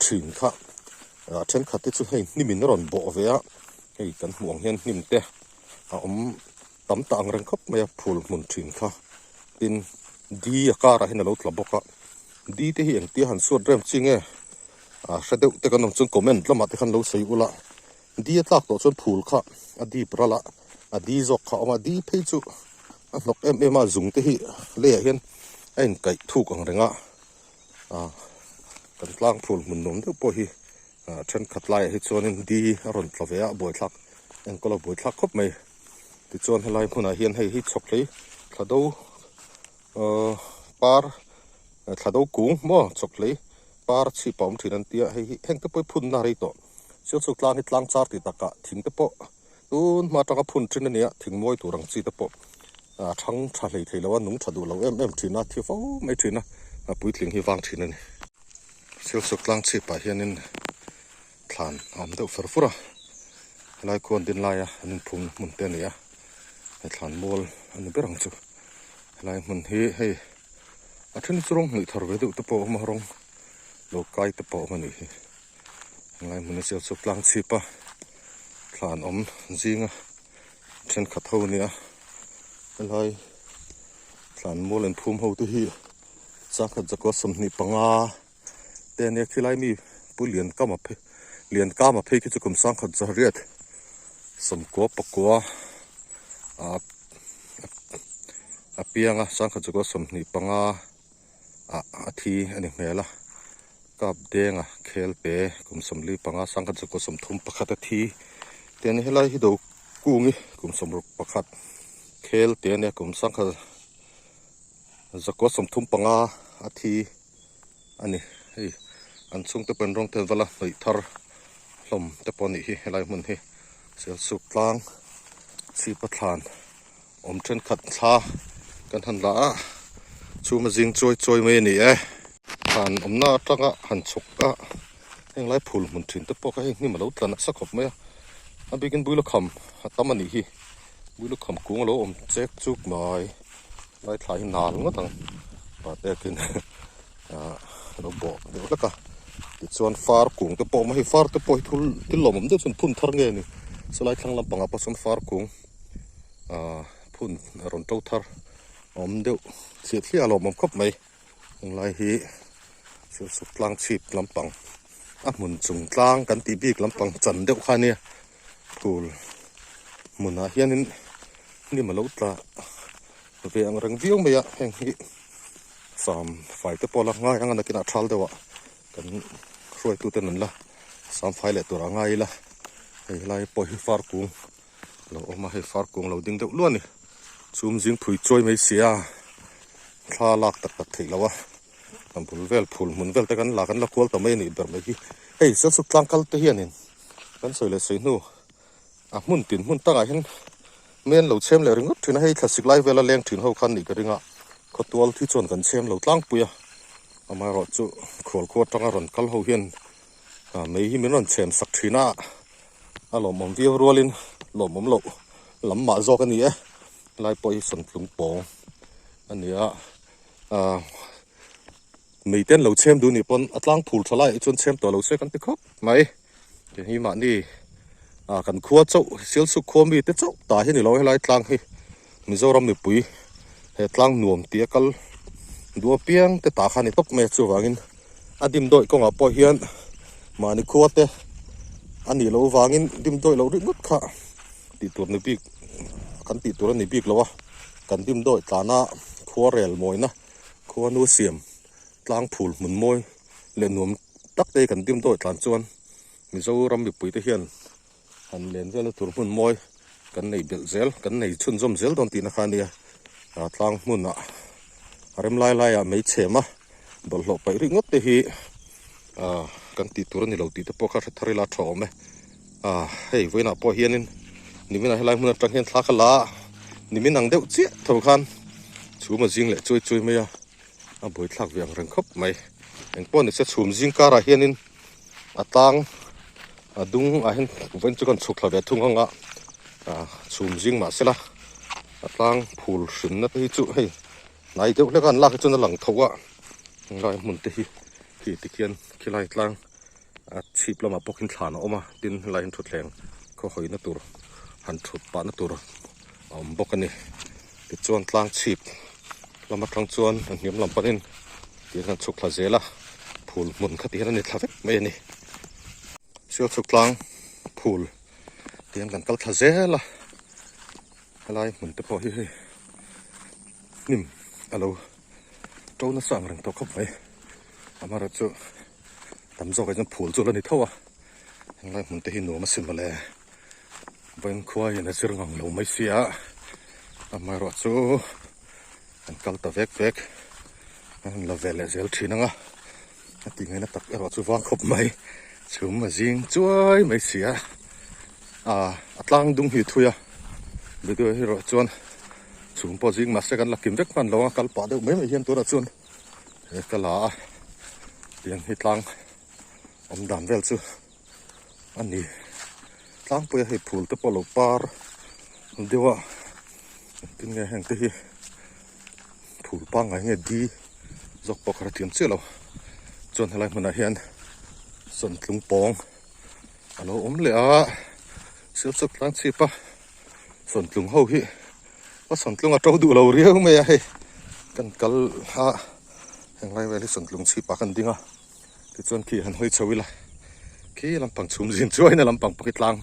[SPEAKER 2] thin kha ah thenkhat te chu hei hnim in a rawn bawh ve a hei kan hmuh ang hian hnim te a awm tam ta ang reng khawp mai a phul hmun thin kha tin di a karah hian a lo tla bawk a di te hi engtia han suat rem chi nge ah hre deuh te kan awm chuan comment lamah te khan lo sawi ula. Di a tlak tawh chuan phul kha a dip ral a, a di zawk kha a awm a, di phei chu a hnawk em em a, zung te hi leiah hian a inkaih thuk ang reng a, ah kan tlang phul hmun nuam deuh pawh hi ah thenkhat laiah hi chuanin di a rawn tla ve a, a buaithlak enkawl a buaithlak khawp mai. Tichuan helai hmunah hian hei hi chhawk hlei thla do ahh par thla do kung maw chhawk hlei par chhip a awm thin an tia hei hi heng te pawh hi phunna a rei tawh. Sialsuk tlang hi tlang char tih takah thing te pawh tun hma atanga phun thin a nia thing mawi tur ang chi te pawh a thang tha hlei thei lo a nung tha duh lo em em thin a thi fo mai thin a a puitling hi vang thin a ni. Sialsuk tlang chhipah hianin thlan a awm deuh fer fur a helai khuan din laia an inphum hmun te a ni a he thlan mual a ni ber ang chu helai hmun hi hei a then chu rawng hnuih thar ve deuh te pawh a awm a rawng lo kai te pawh a awm a nih hi. Helai hmun hi chu tlang chhip a thlan awm zinga thenkhat ho a nia helai thlan mual in phum ho te hi sangkhat zakua 25 te ania khilai mi pu lian kama phei lian kama phei khi chu kum sangkhat zariat 99 ah a pianga sangkhat zakua 25 ah a thi a ni hmel a kap denga khel te kum 45 sangkhat zakua 31 a thi te a ni helai hi do kungi kum 61 khel te a nia kum sangkhat zakua 35 a thi a ni hei an chhungte pawh an rawng te an vala hnawih thar hlawm te pawh a nih hi helai hmun hi Sialsuk tlang chhipa thlan. Awm thenkhat thla kan han la a, chhuma zing chawi chawi mai a ni e. Thlan awmna atanga han chhuk a, heng lai phul hmun thin te pawh kha hei hnim a lo tla nasa khawp mai a, a bikin Builukham a tam a nih hi, Builukham kung a lo awm chek chuk mai, lai thla hi nal ngawt ang patekin ah a lo bawh deuh hlek a, tichuan far kung te pawh a awm a, hei far te pawh hi thul thil lawmawm deuh chuan phun thar nge a ni, sawlai thlang lampangah pawh sawn far kung. Ahh phun a rawn to thar a awm deuh thliah thliah a lawmawm khawp mai tunlai hi Sialsuk tlang chhip lampang a hmun chung tlang kan tih bik lampang chan deuh kha ania phul hmunah hianin hnim a lo tla ve ang reng viau mai a heng hi sam fai te pawh la ngai ang a nakinah thal deuh ah kan hruaitute an la sam fai leh tur a ngai ila hei helai pawh hi far kung. Lo awm a hei far kung lo ding deuh luah a ni chhum zing phui chawi mai si a thla lak tak tak theih loh a a bul vel phul hmun vel te kan la kan la kual ta mai a nih ber mai hi hei Sialsuk tlang kal te hianin kan sawi leh sawi hnu a hmun tin hmun takah hian mei an lo chhem leh ringawt thin a hei thlasik lai vela leng thin ho khan nih ka ring a khawtual thi chuan kan chhem lo tlangpui a amaherawh chu khual khua atanga rawn kal ho hian mei hi min rawn chhem sak thin a. A lawmawm viau rualin lawmawm loh lam mah zawk a ni e helai pawh hi sawntlung pawng a ni a ah mei te an lo chhem duh nih pawn a tlang phul tha laiah hi chuan chhem tawh lo se kan ti khawp mai ti hi mahni ah kan khua chauh Sialsuk khua mi te chauh tah hi a ni lo helai tlang hi Mizoram mipui he tlang nuam tih a kal duh apiang te tah kha a ni tawp mai a chuvangin a dim dawih kawngah pawh hian mahni khua te.
[SPEAKER 1] A nih loh vangin dimdawi loh ringawt kha tih tur ni bik kan tih tur a ni bik lo a, kan dimdawi tlana khuarel mawina khuanu siam tlang phul hmun mawi leh nuam tak te kan dimdawi tlan chuan Mizoram mipui te hian han len velna tur hmun mawi kan nei belh zel kan nei chhunzawm zel dawn tihna kha a nia tlang hmunah a rem lai laiah mei chhem a bawlhhlawh paih ringawt te hi ah kan tih tur a ni lo tih te pawh kha hre thar ila a tha awm e ah hei vawiinah pawh hianin niminah helai hmun atang hian thla kha la a nimin ang deuh chiah tho khan chhum a zing leh chuai chuai mai a a buaithlak ve ang reng khawp mai engpawh nise chhum zing karah hianin a tlang a dung ah hian vawiin chu kan chhuk thla ve thung ang a ah chhum zing mahsela a tlang phul hrinna te hi chu hei hnai deuh hlek a an lak hi chuan a lang tho a helai hmun te hi khi tikhian khilai tlang a chhip lamah pawh khian thlan a awm a tin helai hian thutthleng khaw hawina tur han thut pahna tur a awm bawk a ni tichuan tlang chhip lam atang chuan a hniam lam panin tihian kan chhuk thla zel a phul hmun kha tihian a ni thla vek mai a ni sialchhuk tlang phul tihian kan kal thla zel a helai hmun te pawh hi hei hnim a lo to nasa ang reng tawh khawp mai amaherawhchu tam zawkah chuan phul chu a la ni tho a helai hmun te hi nuam asin mawle. Vawiin khua hian a zir ngang lo mai sia amaherawhchu an kal ta vek vek an la ve leh zel thin ang a a tih ngaihna tak erawh chu vang khawp mai chhum a zing chuai mai sia ah a tlang dung hi thui a video erawh chuan chhum pawh zing mahse kan la kim vek hman lo a kal pah deuh mai mai hian tunah chuan he ka la a tiang hi tlang awm dan vel chu. a ni tlangpui a hei phul te pawh a lo par deuh a engtin nge heng te hi phul pangngai nge di zawk pawh kha hrethiam chiah lo chuan helai hmunah hian sawntlung pawng a lo awm leh a sialchawp tlang chhip a sawntlung ho hi a sawntlung a to duh lo riau mai a hei kan kal a henglai vel hi sawntlung chhipah kan ding a. Tichuan khi han hawi chho ila khi lampang chhum zin chuain a lampang pawh hi tlang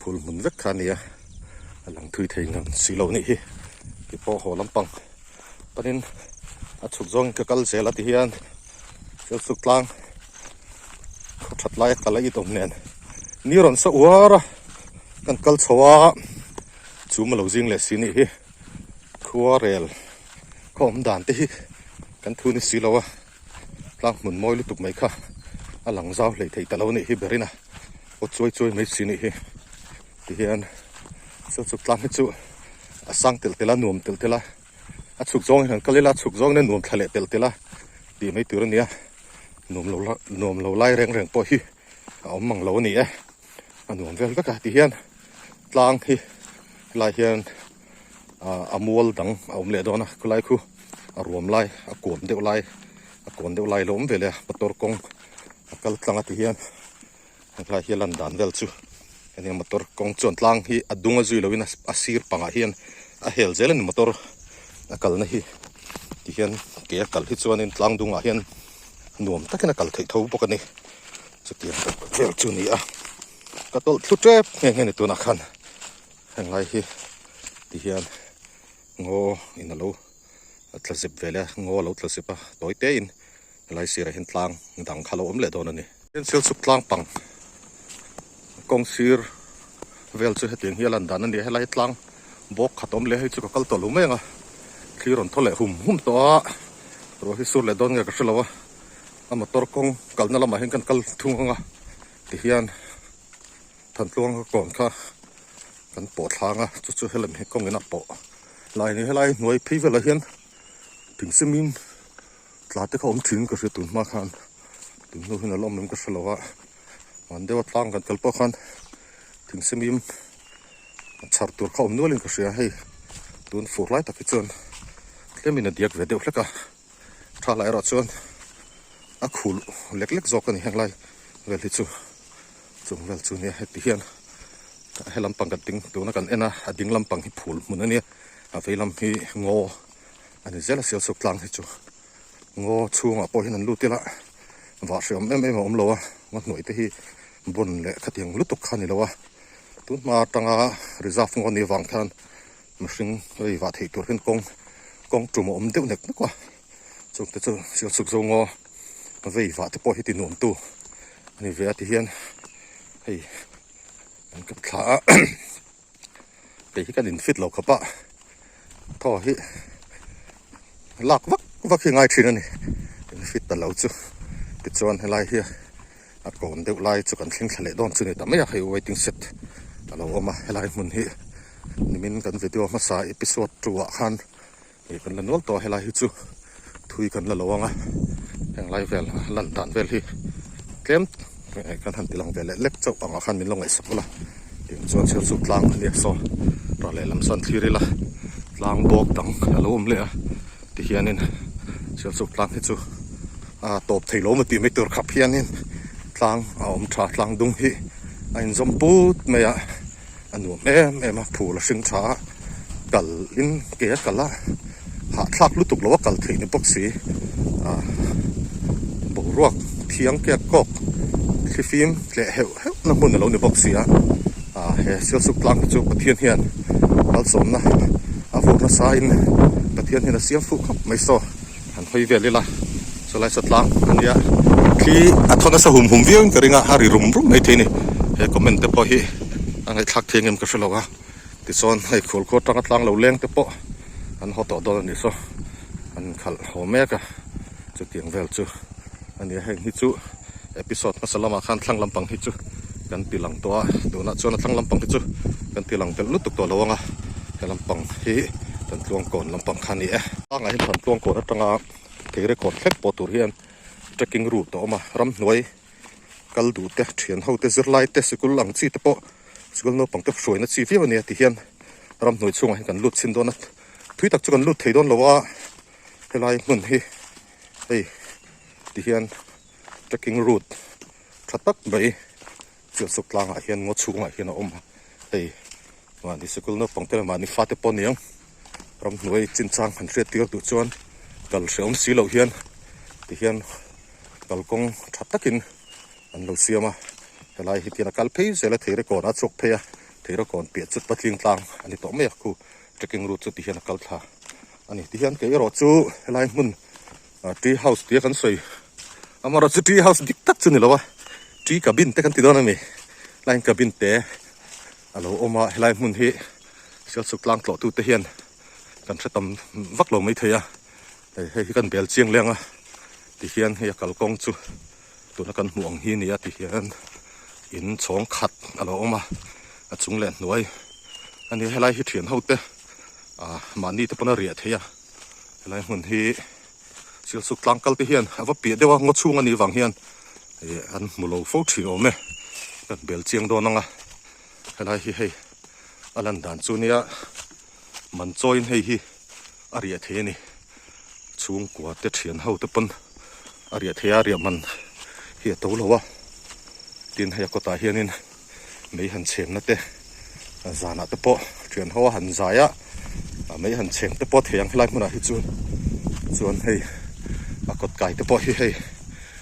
[SPEAKER 1] phul hmun vek kha a ni a, a lang thui thei ngang si lo nih hi ti pawh haw lampang panin a chhuk zawngin ka kal zel a ti hian Sialsuk tlang khaw that lai a kal a it awm nen ni rawn sa uar a kan kal chho a chhum a lo zing leh si nih hi khua rel khaw awm dan te hi kan thu ni si lo a. Tlang hmun mawi lutuk mai kha a lang zau hlei thei ta lo anih hi berin a aw chuai chuai mai si anih hi tihian Sialchuk tlang hi chu a sang telh telh a nuam telh telh a a chhuk zawng hian han kal ila a chhuk zawng hian a nuam thla leh telh telh a tih mai tur a nia nuam lo nuam lo lai reng reng pawh hi a awm mang lo a ni e a nuam vel vek a tihian tlang hi helai hian. ah a mual dang a awm leh dawn a khulai khu a ruam lai a kuam deuh lai a kawn deuh lai a lo awm ve leh a motor kawng a kal tlang a ti hian helai hi a lan dan vel chu heng motor kawng chuan tlang hi a dung a zui lo in a sir pangah hian a hel zel a ni motor a kalna hi ti hian ke a kal hi chuanin tlang dungah hian nuam takin a kal theih tho bawk a ni chutiang vel chu a ni a ka tawlh thlu tep nghe nghe a ni tunah khan. Heng lai hi ti hian ngaw in alo tla zep ve leh a ngaw alo tla zep a tawi te in helai sirah hian tlang dang kha alo awm leh dawn a ni. Sialchuk tlang pang kawng sir vel chu hetiang hi a lan dan a ni a helai tlang bawk khat awm leh hei chu ka kal tawh lo mai ang a thli rawn thaw leh hum hum tawh a ruah hi sur leh dawn nge ka hrelo a a motor kawng kalna lamah hian kan kal thung ang a ti hian. Thantluang ka kawn kha kan pawh thlang a chu chu helem hi kawngin a pawh lai a ni helai hnuai phei velah hian thingsemim tla te kha awm thin ka hria tun hma khan tun hnu hian a la awm em ka hre lo a van deuha tlang kan kal pawh khan thingsemim chhar tur kha awm nual in ka hria hei tun fur lai tak hi chuan tlemin a diak ve deuh hlek a tha lah erawh chuan a khul lek lek zawk a ni heng lai vel hi chu. Chung vel chu nia heti hian he lampang kan ding tuna kan en a a ding lampang hi phul hmun a nia a vei lam hi ngaw a ni zel a sialsuk tlang hi chu ngaw chhungah pawh hian an lut ila vah hreawm em em a awm lo a ngaw hnuai te hi.
[SPEAKER 2] Bon leh khatiang lutuk kha a ni lo a, tun hma atanga reserve ngaw ni vang khan mihring hei vah theih tur hian kawng kawng tum a awm deuh nek nek a, chungte chu Sialsuk zo ngaw vei vah te pawh hi ti nuam tu a ni ve a ti hian hei an kap thla a kei hi kan in fit lo khawp a thaw hi lak vak vak hi ngai thin a ni in fit ta lo chu tichuan helai hi a kawn deuh lai chu kan thleng thla leh dawn chu ni ta mai a hei waiting shed a lo awm a helai hmun hi nimin kan video hmasa episode 2 ah khan Ih kan la nual tawh a helai hi chu thui kan la lo ang a heng lai vel lan dan vel hi tlem kan han ti lang ve leh lek chauh ang ah khan min lo ngaihsak ula tin chuan chhiar chu tlang a nia saw rah lehlam sawn thlir ila tlang bawk dang a lo awm leh a tihianin chhiar chuk tlang hi chu a tawp thei lo maw tih mai tur khap hianin tlang a awm tha tlang dung hi a inzawm put mai a. A nuam em em a, phul a hring tha a, kal in ke a kal a, hahthlak lutuk lo a kal theih ni bawk si, ah boruak thiang kek kawk thlifim tleh heuh heuh na hmun a lo ni bawk si a, ah he Sialsuk tlang hi chu Pathian hian malsawmna a vur nasa in Pathian hian a siam fuh khawp mai saw. Han hawi vel ila chulai saw tlang a nia thli a thaw nasa hum hum viau in ka ring a a ri rum rum mai thei a ni he comment te pawh hi a ngaihthlak thei ang em ka hre lo a tichuan hei khual khuar tanga tlang lo leng te pawh an haw tawh dawn a nih saw an khalh haw mek a chutiang vel chu a ni a heng hi chu episode hmasa lamah khan thlang lampang hi chu kan ti lang tawh a tunah chuan a thlang lampang hi chu kan ti lang belh lutuk tawh lo ang a he lampang hi Thantluangkawn lampang kha a ni e. Tlangah hian Thantluangkawn atanga Theirekawt thlek pawh tur hian trekking route a awm a, ramhnuai kal duh te, thian ho te, zirlai te, sikul ang chi te pawh sikul naupang te hruaina chi viau a ni a ti hian ramhnuai chhungah hian kan lut chhin dawn a, thui tak chu kan lut thei dawn lo a, helai hmun hi hei ti hian trekking route tha tak mai Sialsuk tlangah hian ngaw chhungah hian a awm a hei mahni sikul naupang te leh mahni fate pawh aniang ramhnuai chinchang han hriat tir duh chuan kal hrehawm si loh hian tihian kalkawng tha takin an lo siam a helai hi tihian a kal phei zel a theirekawna a chhuak phei a theirekawna piah chu patling tlang a ni tawh mai a khu trekking route chu tihian a kal thla a ni tihian kei erawh chu helai hmun Tree house tia kan sawi amaherawh chu tree house dik tak chu ni lo a tree cabin te kan ti dawn a ni line cabin te a lo awm a helai hmun hi Sialsuk tlang tlawh tu te hian kan hre tam vak lo mai thei a hei hei hi kan bel chiang leng a tihian hei a kalkawng chu tuna kan hmuh ang hi a ni a tihian in chhawng khat a lo awm a a chung leh hnuai a ni helai hi thian ho te ah mahni te pawn a riah theih a. Helai hmun hi Sialsuk tlang kal te hian a va piah deuh a ngaw chhung a nih vang hian ih an hmu lo fo thin awm e kan bel chiang dawn ang a helai hi hei a lan dan chu nia man chawiin hei hi a riah thei a ni chhungkua te thian ho te pawn a riah thei a riah man hi a to lo a tin hei a kawtah hianin mei han chhemna te zanah te pawh thian ho a han zai a mei han chhem te pawh thei ang helai hmunah hi chuan chuan hei a kawt kai te pawh hi hei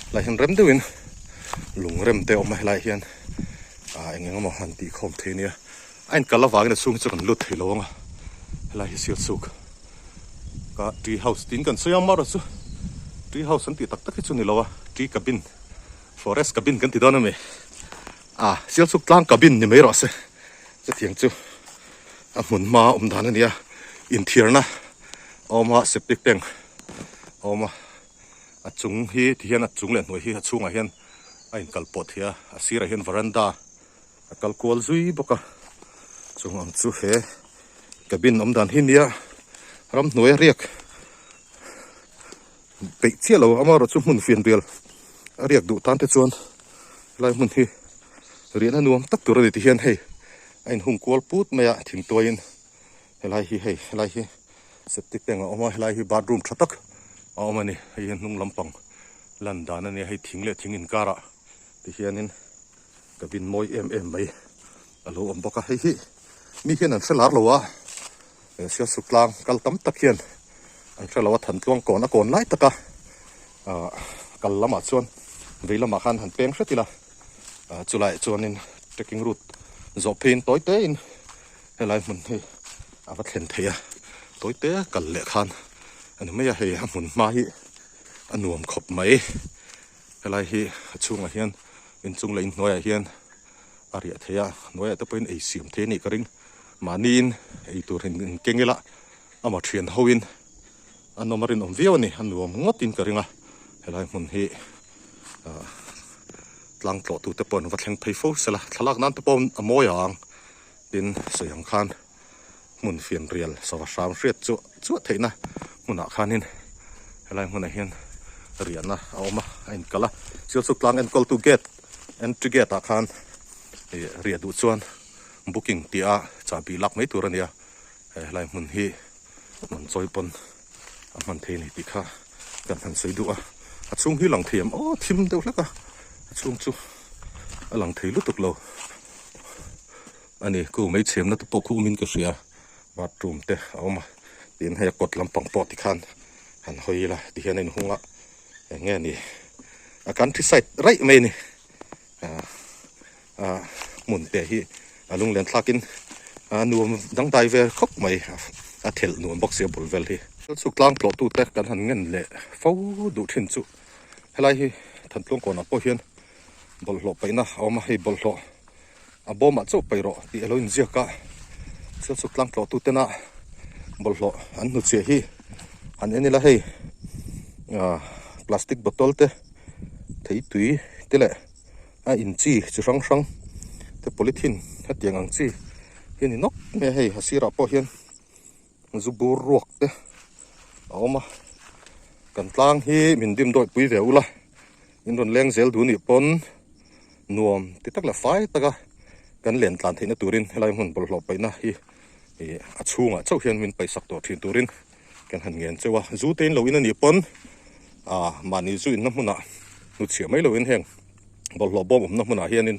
[SPEAKER 2] helai hian rem deuhin lung rem te a awm a helai hian ah eng eng emaw han tih khawm thei a nia a inkal avangin a chhung hi chu kan lut thei lo ang a helai hi Sialsuk ka tree house tiin kan sawi a amaherawhchu chu tree house an tih tak tak hi chu ni lo a tree cabin. Forest cabin kan ti dawn a mi? Ah, Sialsuk tlang cabin ni mai rawh se. Chutiang chu a hmun hma awm dan a nia. Inthiarna a awm a, septic tank a awm a. A chung hi ti hian a chung leh hnuai hi a chhungah hian a inkal pawh thei a, a sirah hian veranda a kal kual zui bawk a. Chung ang chu he cabin awm dan hi nia ramhnuai a riak. Peih chiah lo amaherawh chu hmun fian bial a riak duh tan te chuan helai hmun hi riahna nuam tak tur a ni ti hian hei a inhung kual put mai a thingtuaiin helai hi hei helai hi septic tank a awm a helai hi bathroom tha tak a awm a ni hei hi hnung lampang lan dan a nia hei thing leh thing inkarah ti hianin cabin mawi em em mai a lo awm bawk a hei hi mi hian an hre lar lo a. He Sialsuk tlang kal tam tak hian an hre lo a, Thantluang kawn a kawn lai taka ah kal lamah chuan vei lamah khan han peng hret ila. Chulaiah chuanin trekking route zawh pheiin tawi tein helai hmun hi a va thlen thei a, tawi te kal leh khan a ni mai a, hei a hmun hma hi a nuam khawp mai. Helai hi a chhungah hian inchung leh inhnuaiah hian a riah thei a, hnuaiah te pawhin ei siam thei a nih ka ring. Mahniin ei tur in keng ila ama thian hoin a nawm a rinawm viau a ni, a nuam ngawtin ka ring a, helai hmun hi ah tlang tlawh tute pawh an va thleng phei fo sela, thlalak nan te pawh a mawi ang tin sawi ang khan hmun fian rial sava hram hriat chu chuah theihna hmunah khanin helai hmunah hian riahna a awm a, a inkalh a, Sialsuk tlang enkawltu gate entry gate ah khan ih riah duh chuan booking tih a chahbi lak mai tur a ni a, helai hmun hi man chawi pawn a hman thei a ni tih kha kan han sawi duh a, a chhung hi lang thei em aw thim deuh hlek a, a chhung chu a lang thei lutuk lo a ni ku mai chhemna te pawh khu awmin ka hria bathroom te a awm a tin hei a kawt lampang pawh tikhan han hawi ila tihian a inhung a eng nge ni a countryside raih mai a ni ah. Ah hmun te hi a lunglen thlakin a nuam dangdai vel khawp mai a thelh nuam bawk sia bul vel hi. Chuk tlang tlawh tute kan han ngen leh fo duh thin chu helai hi Thantluang kawnah pawh hian bawlhhlawh paihna a awm a, hei bawlhhlawh a bawmah chauh paih rawh tih a lo inziak a, chuk tlang tlawh tutena bawlhhlawh an hnuchhiah hi han en ila hei ah plastic bottle te theitui te leh. A in chi chi hrang hrang te polythene hetiang ang chi hi a ni nawk mai a hei a sirah pawh hian zu bur ruak te a awm a kan tlang hi min dim dawih pui ve ula in rawn leng zel duh nih pawn nuam ti tak leh fai taka kan len tlan theihna turin helai hmun bawlhhlawh paihna hi ih a chhungah chauh hian min paihsak tawh thin turin kan han ngen cheu a zu te in lo in a nih pawn ah mahni zu inna hmunah hnuchhiah mai loin heng bawlhhlawh bawm awmna hmunah hianin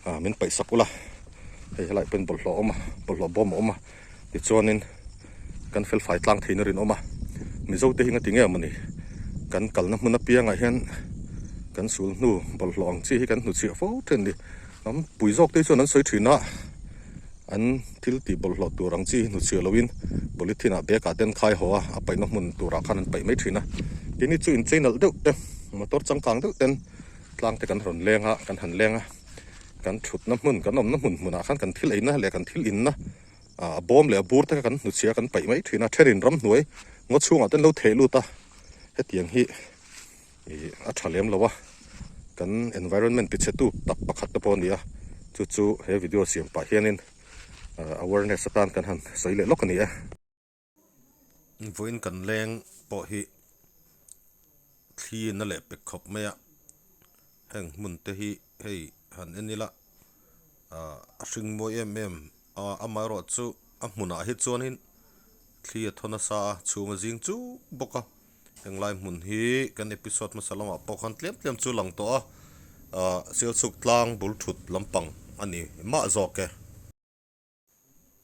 [SPEAKER 2] ah min paih sak ula hei helaiah pawhin bawlhhlawh a awm a bawlhhlawh bawm a awm a tichuanin kan fel fai tlang theihna rinawm a mizo te hi nga ti nge mawni kan kalna hmun apiangah hian kan sul hnu bawlhhlawh ang chi hi kan hnuchhiah fo thin a ni hnam pui zawk te hi chuan an sawi thin a. An thil tih bawlhhlawh tur ang chi hi hnuchhiah loin polythene ah bag ah te an khai haw a, a paihna hmun turah khan an paih mai thin a. Keini chu inchei nalh deuh te, motor changkang deuh ten tlang te kan rawn leng a, kan han leng a. Kan thutna hmun, kan awmna hmun hmunah khan kan thil eina leh kan thil inna a bawm leh a bur te kha kan hnuchhiah a, kan paih mai thin a. Thenin ramhnuai ngaw chhungah te an lo theh lut a, hetiang hi Ih a tha lem lo a, kan environment ti chhe tu tak pakhat te pawh a ni a, chu chu he video siam pah hianin awareness atan kan han sawi leh lawk a ni e.
[SPEAKER 1] Vawiin kan leng pawh hi thli in a leh pek khawp mai a, heng hmun te hi hei han en ila ah a hring mawi em em a, amaherawhchu a hmunah hi chuanin thli a thaw nasa a, chhum a zing chuk bawk a. Henglai hmun hi kan episode hmasa lamah pawh khan tlem tlem chu lang tawh a, ah Sialsuk tlang bul thut lampang a ni mah zawk e.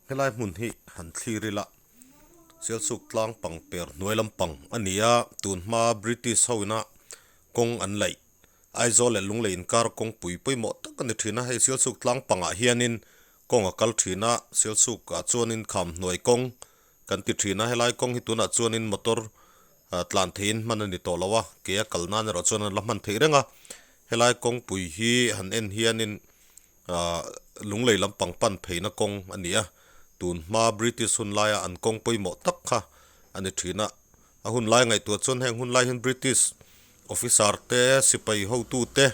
[SPEAKER 1] Helai hmun hi han thlir ila Sialsuk tlang pang per hnuai lampang a ni a, tun hma British ho ina kawng an laih Aizawl leh Lunglei inkar kawngpui pawimawh tak a ni thin a, hei Sialsuk tlang pangah hianin kawng a kal thin a, Sialsuk ah chuanin kham hnuai kawng Kan ti thin a, helai kawng hi tunah chuanin motor tlan theihin hman a ni tawh lo a, ke a kal nan erawh chuan an la hman theih reng a, helai kawngpui hi han en hianin ah lunglei lampang pan pheina kawng a ni a, tun hma British hun laia an kawng pawimawh tak kha a ni thin a, a hun lai ngaihtuah chuan heng hun lai hian British officer te, sipai hotu te,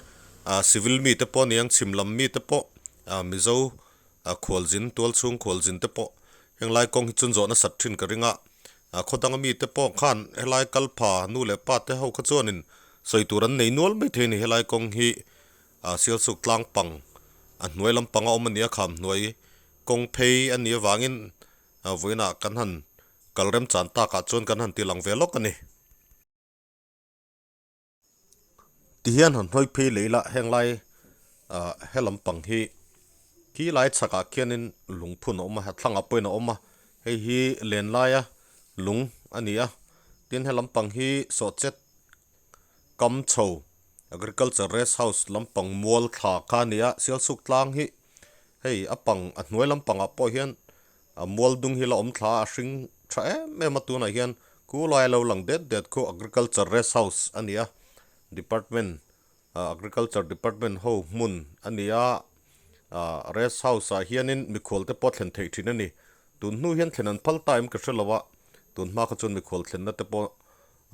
[SPEAKER 1] ah civil mite pawh a ni ang, chhim lam mite pawh ah Mizo A khualzin, tualchhung khualzin te pawh henglai kawng hi chun zawh nasat thin ka ring a, a khaw danga mite pawh khan helai kal pha nu leh pa te ho kha chuanin sawi tur an nei nual mai thei a ni. Helai kawng hi a Sialsuk tlang pang a hnuai lampang a awm a ni a, kham hnuai kawng phei a nih avangin vawiinah kan han kal remchan takah chuan kan han ti lang ve lawk a ni. Ti hian han hawi phei leh ila heng lai ah he lampang hi khi lai chhakah khianin lungphun a awm a a thlangah pawhin a awm a hei hi len laia lung a ni a tin he lampang hi sawhchet kam chho. Agriculture Rest House lampang mual thla kha a ni a, Sialsuk tlang hi hei a pang a hnuai lampangah pawh hian a mual dung hi la awm thla a, a hring tha em em a tunah hian khu lai a lo lang det det khu Agriculture Rest House a ni a, Department Agriculture Department ho hmun a ni a, Rest House ah hianin mikhual te pawh thlen theih thin a ni, tun hnu hian thlen an phal ta em ka hre lo a, tun hma kha chuan mikhual thlenna te pawh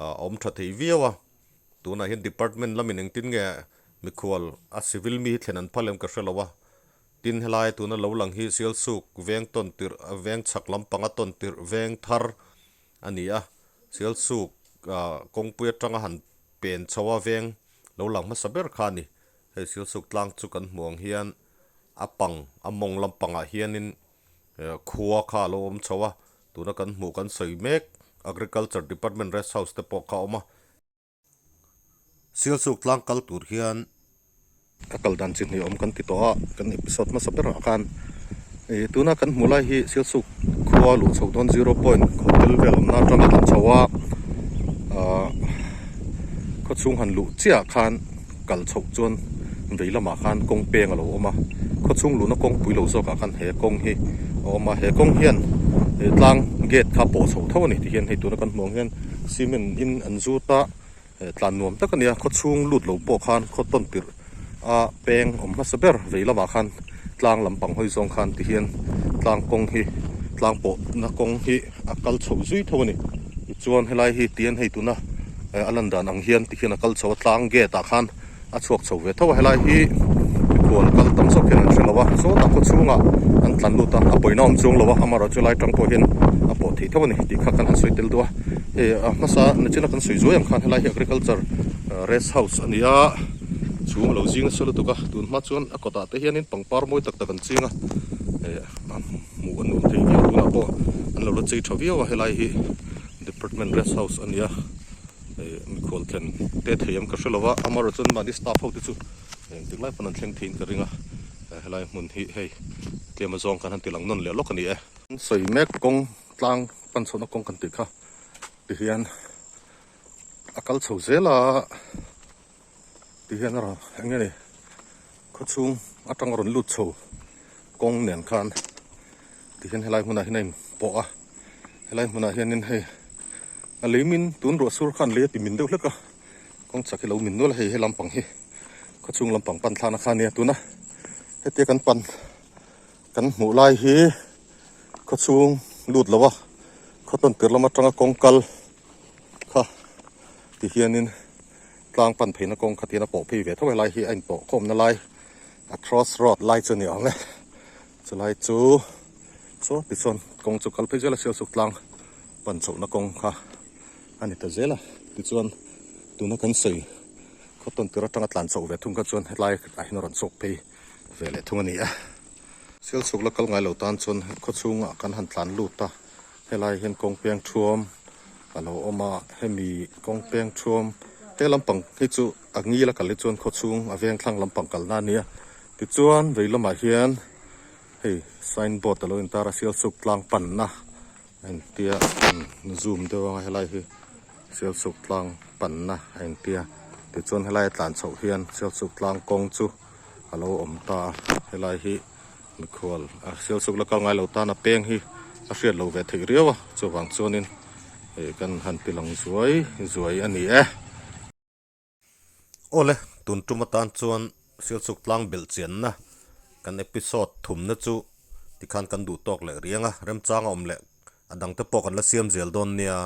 [SPEAKER 1] a awm tha thei viau a. Tunah hian department lamin engtin nge mikhual a civil mi hi thlen an phal em ka hre lo a, tin helai tuna lo lang hi Sialsuk veng tawn tirh veng chhak lampanga tawn tirh veng thar a ni a, Sialsuk kawngpui atanga han pen chho a veng lo lang hmasa ber kha a ni. Hei Sialsuk tlang chu kan hmuh ang hian a pang a mawng lampangah hianin khua kha a lo awm chho a, tuna kan hmuh kan sawi mek Agriculture Department Rest House te pawh kha a awm a. Sialsuk tlang kal tur hian
[SPEAKER 2] a kal dan chi hnih awm kan ti tawh a, kan episode hmasa berah khan ih tuna kan hmuh lai hi Sialsuk khua luh chhoh dawn zero point hotel vel awmna atanga kan chho a, ah khawchhung han luh chiah ah khan kal chhoh chuan vei lamah khan kawng peng a lo awm a, khawchhung luhna kawngpui lo zawkah khan he kawng hi a awm a, he kawng hian ih tlang gate kha pawh chho tho a ni tihian hei tuna kan hmuh ang hian cement in an zut a tlan nuam tak a ni a, khawchhung lut lo pawh khan khaw tawn tirh a peng awm hmasa ber vei lamah khan tlang lampang hawi zawng khan tihian tlang kawng hi tlang pawhna kawng hi a kal chho zui tho a ni tichuan helai hi tian hei tuna a lan dan ang hian tikhian a kal chho a tlang gate ah khan a chhuak chho ve tho a helai hi mikhual kal tam zawk hian an hre lo a sawtah khaw chhungah an tlan lut a a pawina awm chuang lo a amaherawh chu lai tang pawh hian a pawh theih tho a ni tih kha kan han sawi tel duh a hei a hmasa nachina kan sawi zuai ang khan helai hi agriculture rest house a ni a chhung a lo zing nasa lutuk a tun hma chuan a kawtah te hianin pangpar mawi tak tak an ching a eh a hmuh a nuam thei viau tunah pawh an lo la chei tha viau a helai hi department rest house a ni a. Ih mikhual thlen te thei em ka hre lo a amaherawh chuan mahni staff ho te chu engtik lai pawn an thleng theiin ka ring a helai hmun hi hei tlem azawng kan han ti lang nawn leh lawk a ni e. Sawi mek kawng tlang pan chhohna kawng kan tih kha tihian a kal chho zel a tihian erawh eng nge ni khawchhung atang a rawn lut chho kawng nen khan tihian helai hmunah hian a inpawh a helai hmunah hianin hei a lei min tun ruah sur khan lei a ti min deuh hlek a kawng chak hi lo min nual a hei he lampang hi khawchhung lampang pan thlana kha a nia tuna hetia kan pan kan hmuh lai hi khawchhung lut lo a khaw tawn tir lam atanga kawng kal kha tihianin tlang pan pheina kawng kha tihian a pawh phei ve tho helai hi a inpawh khawmna lai a cross road lai chu a ni awm e chulai chu saw tichuan kawng chu kal phei zel a sialsuk tlang pan chhohna kawng kha a ni ta zel a tichuan tuna kan sawi khaw tawn tir atanga tlan chhoh ve thung kha chuan helai ah hian a rawn chhuak phei ve leh thung a ni a sialsuk la kal ngai lo tan chuan khaw chhungah kan han tlan lut a. Helai hian kawng peng thuam a lo awm a, hemi kawng peng thuam he lampang hi chu a ngil a kal hi chuan khawchhung a veng thlang lampang kalna a nia. Tichuan vei lamah hian hei sign board a lo intar a Sialsuk tlang panna a intia zoom deuh anga helai hi Sialsuk tlang panna a intia. Tichuan helai a tlan chhoh hian Sialsuk tlang kawng chu a lo awm ta a, helai hi. Mikhual a Sialsuk la kal ngai lo tan a peng hi a hriat lo ve theih riau a, chuvang chuanin ih kan han ti lang zuai zuai a ni e.
[SPEAKER 1] Awle, tun tum atan chuan Sialsuk tlang belh chianna kan episode thumna chu tikhan kan duh tawk leh riang a, remchang a awm leh a dangte pawh kan la siam zel dawn nia.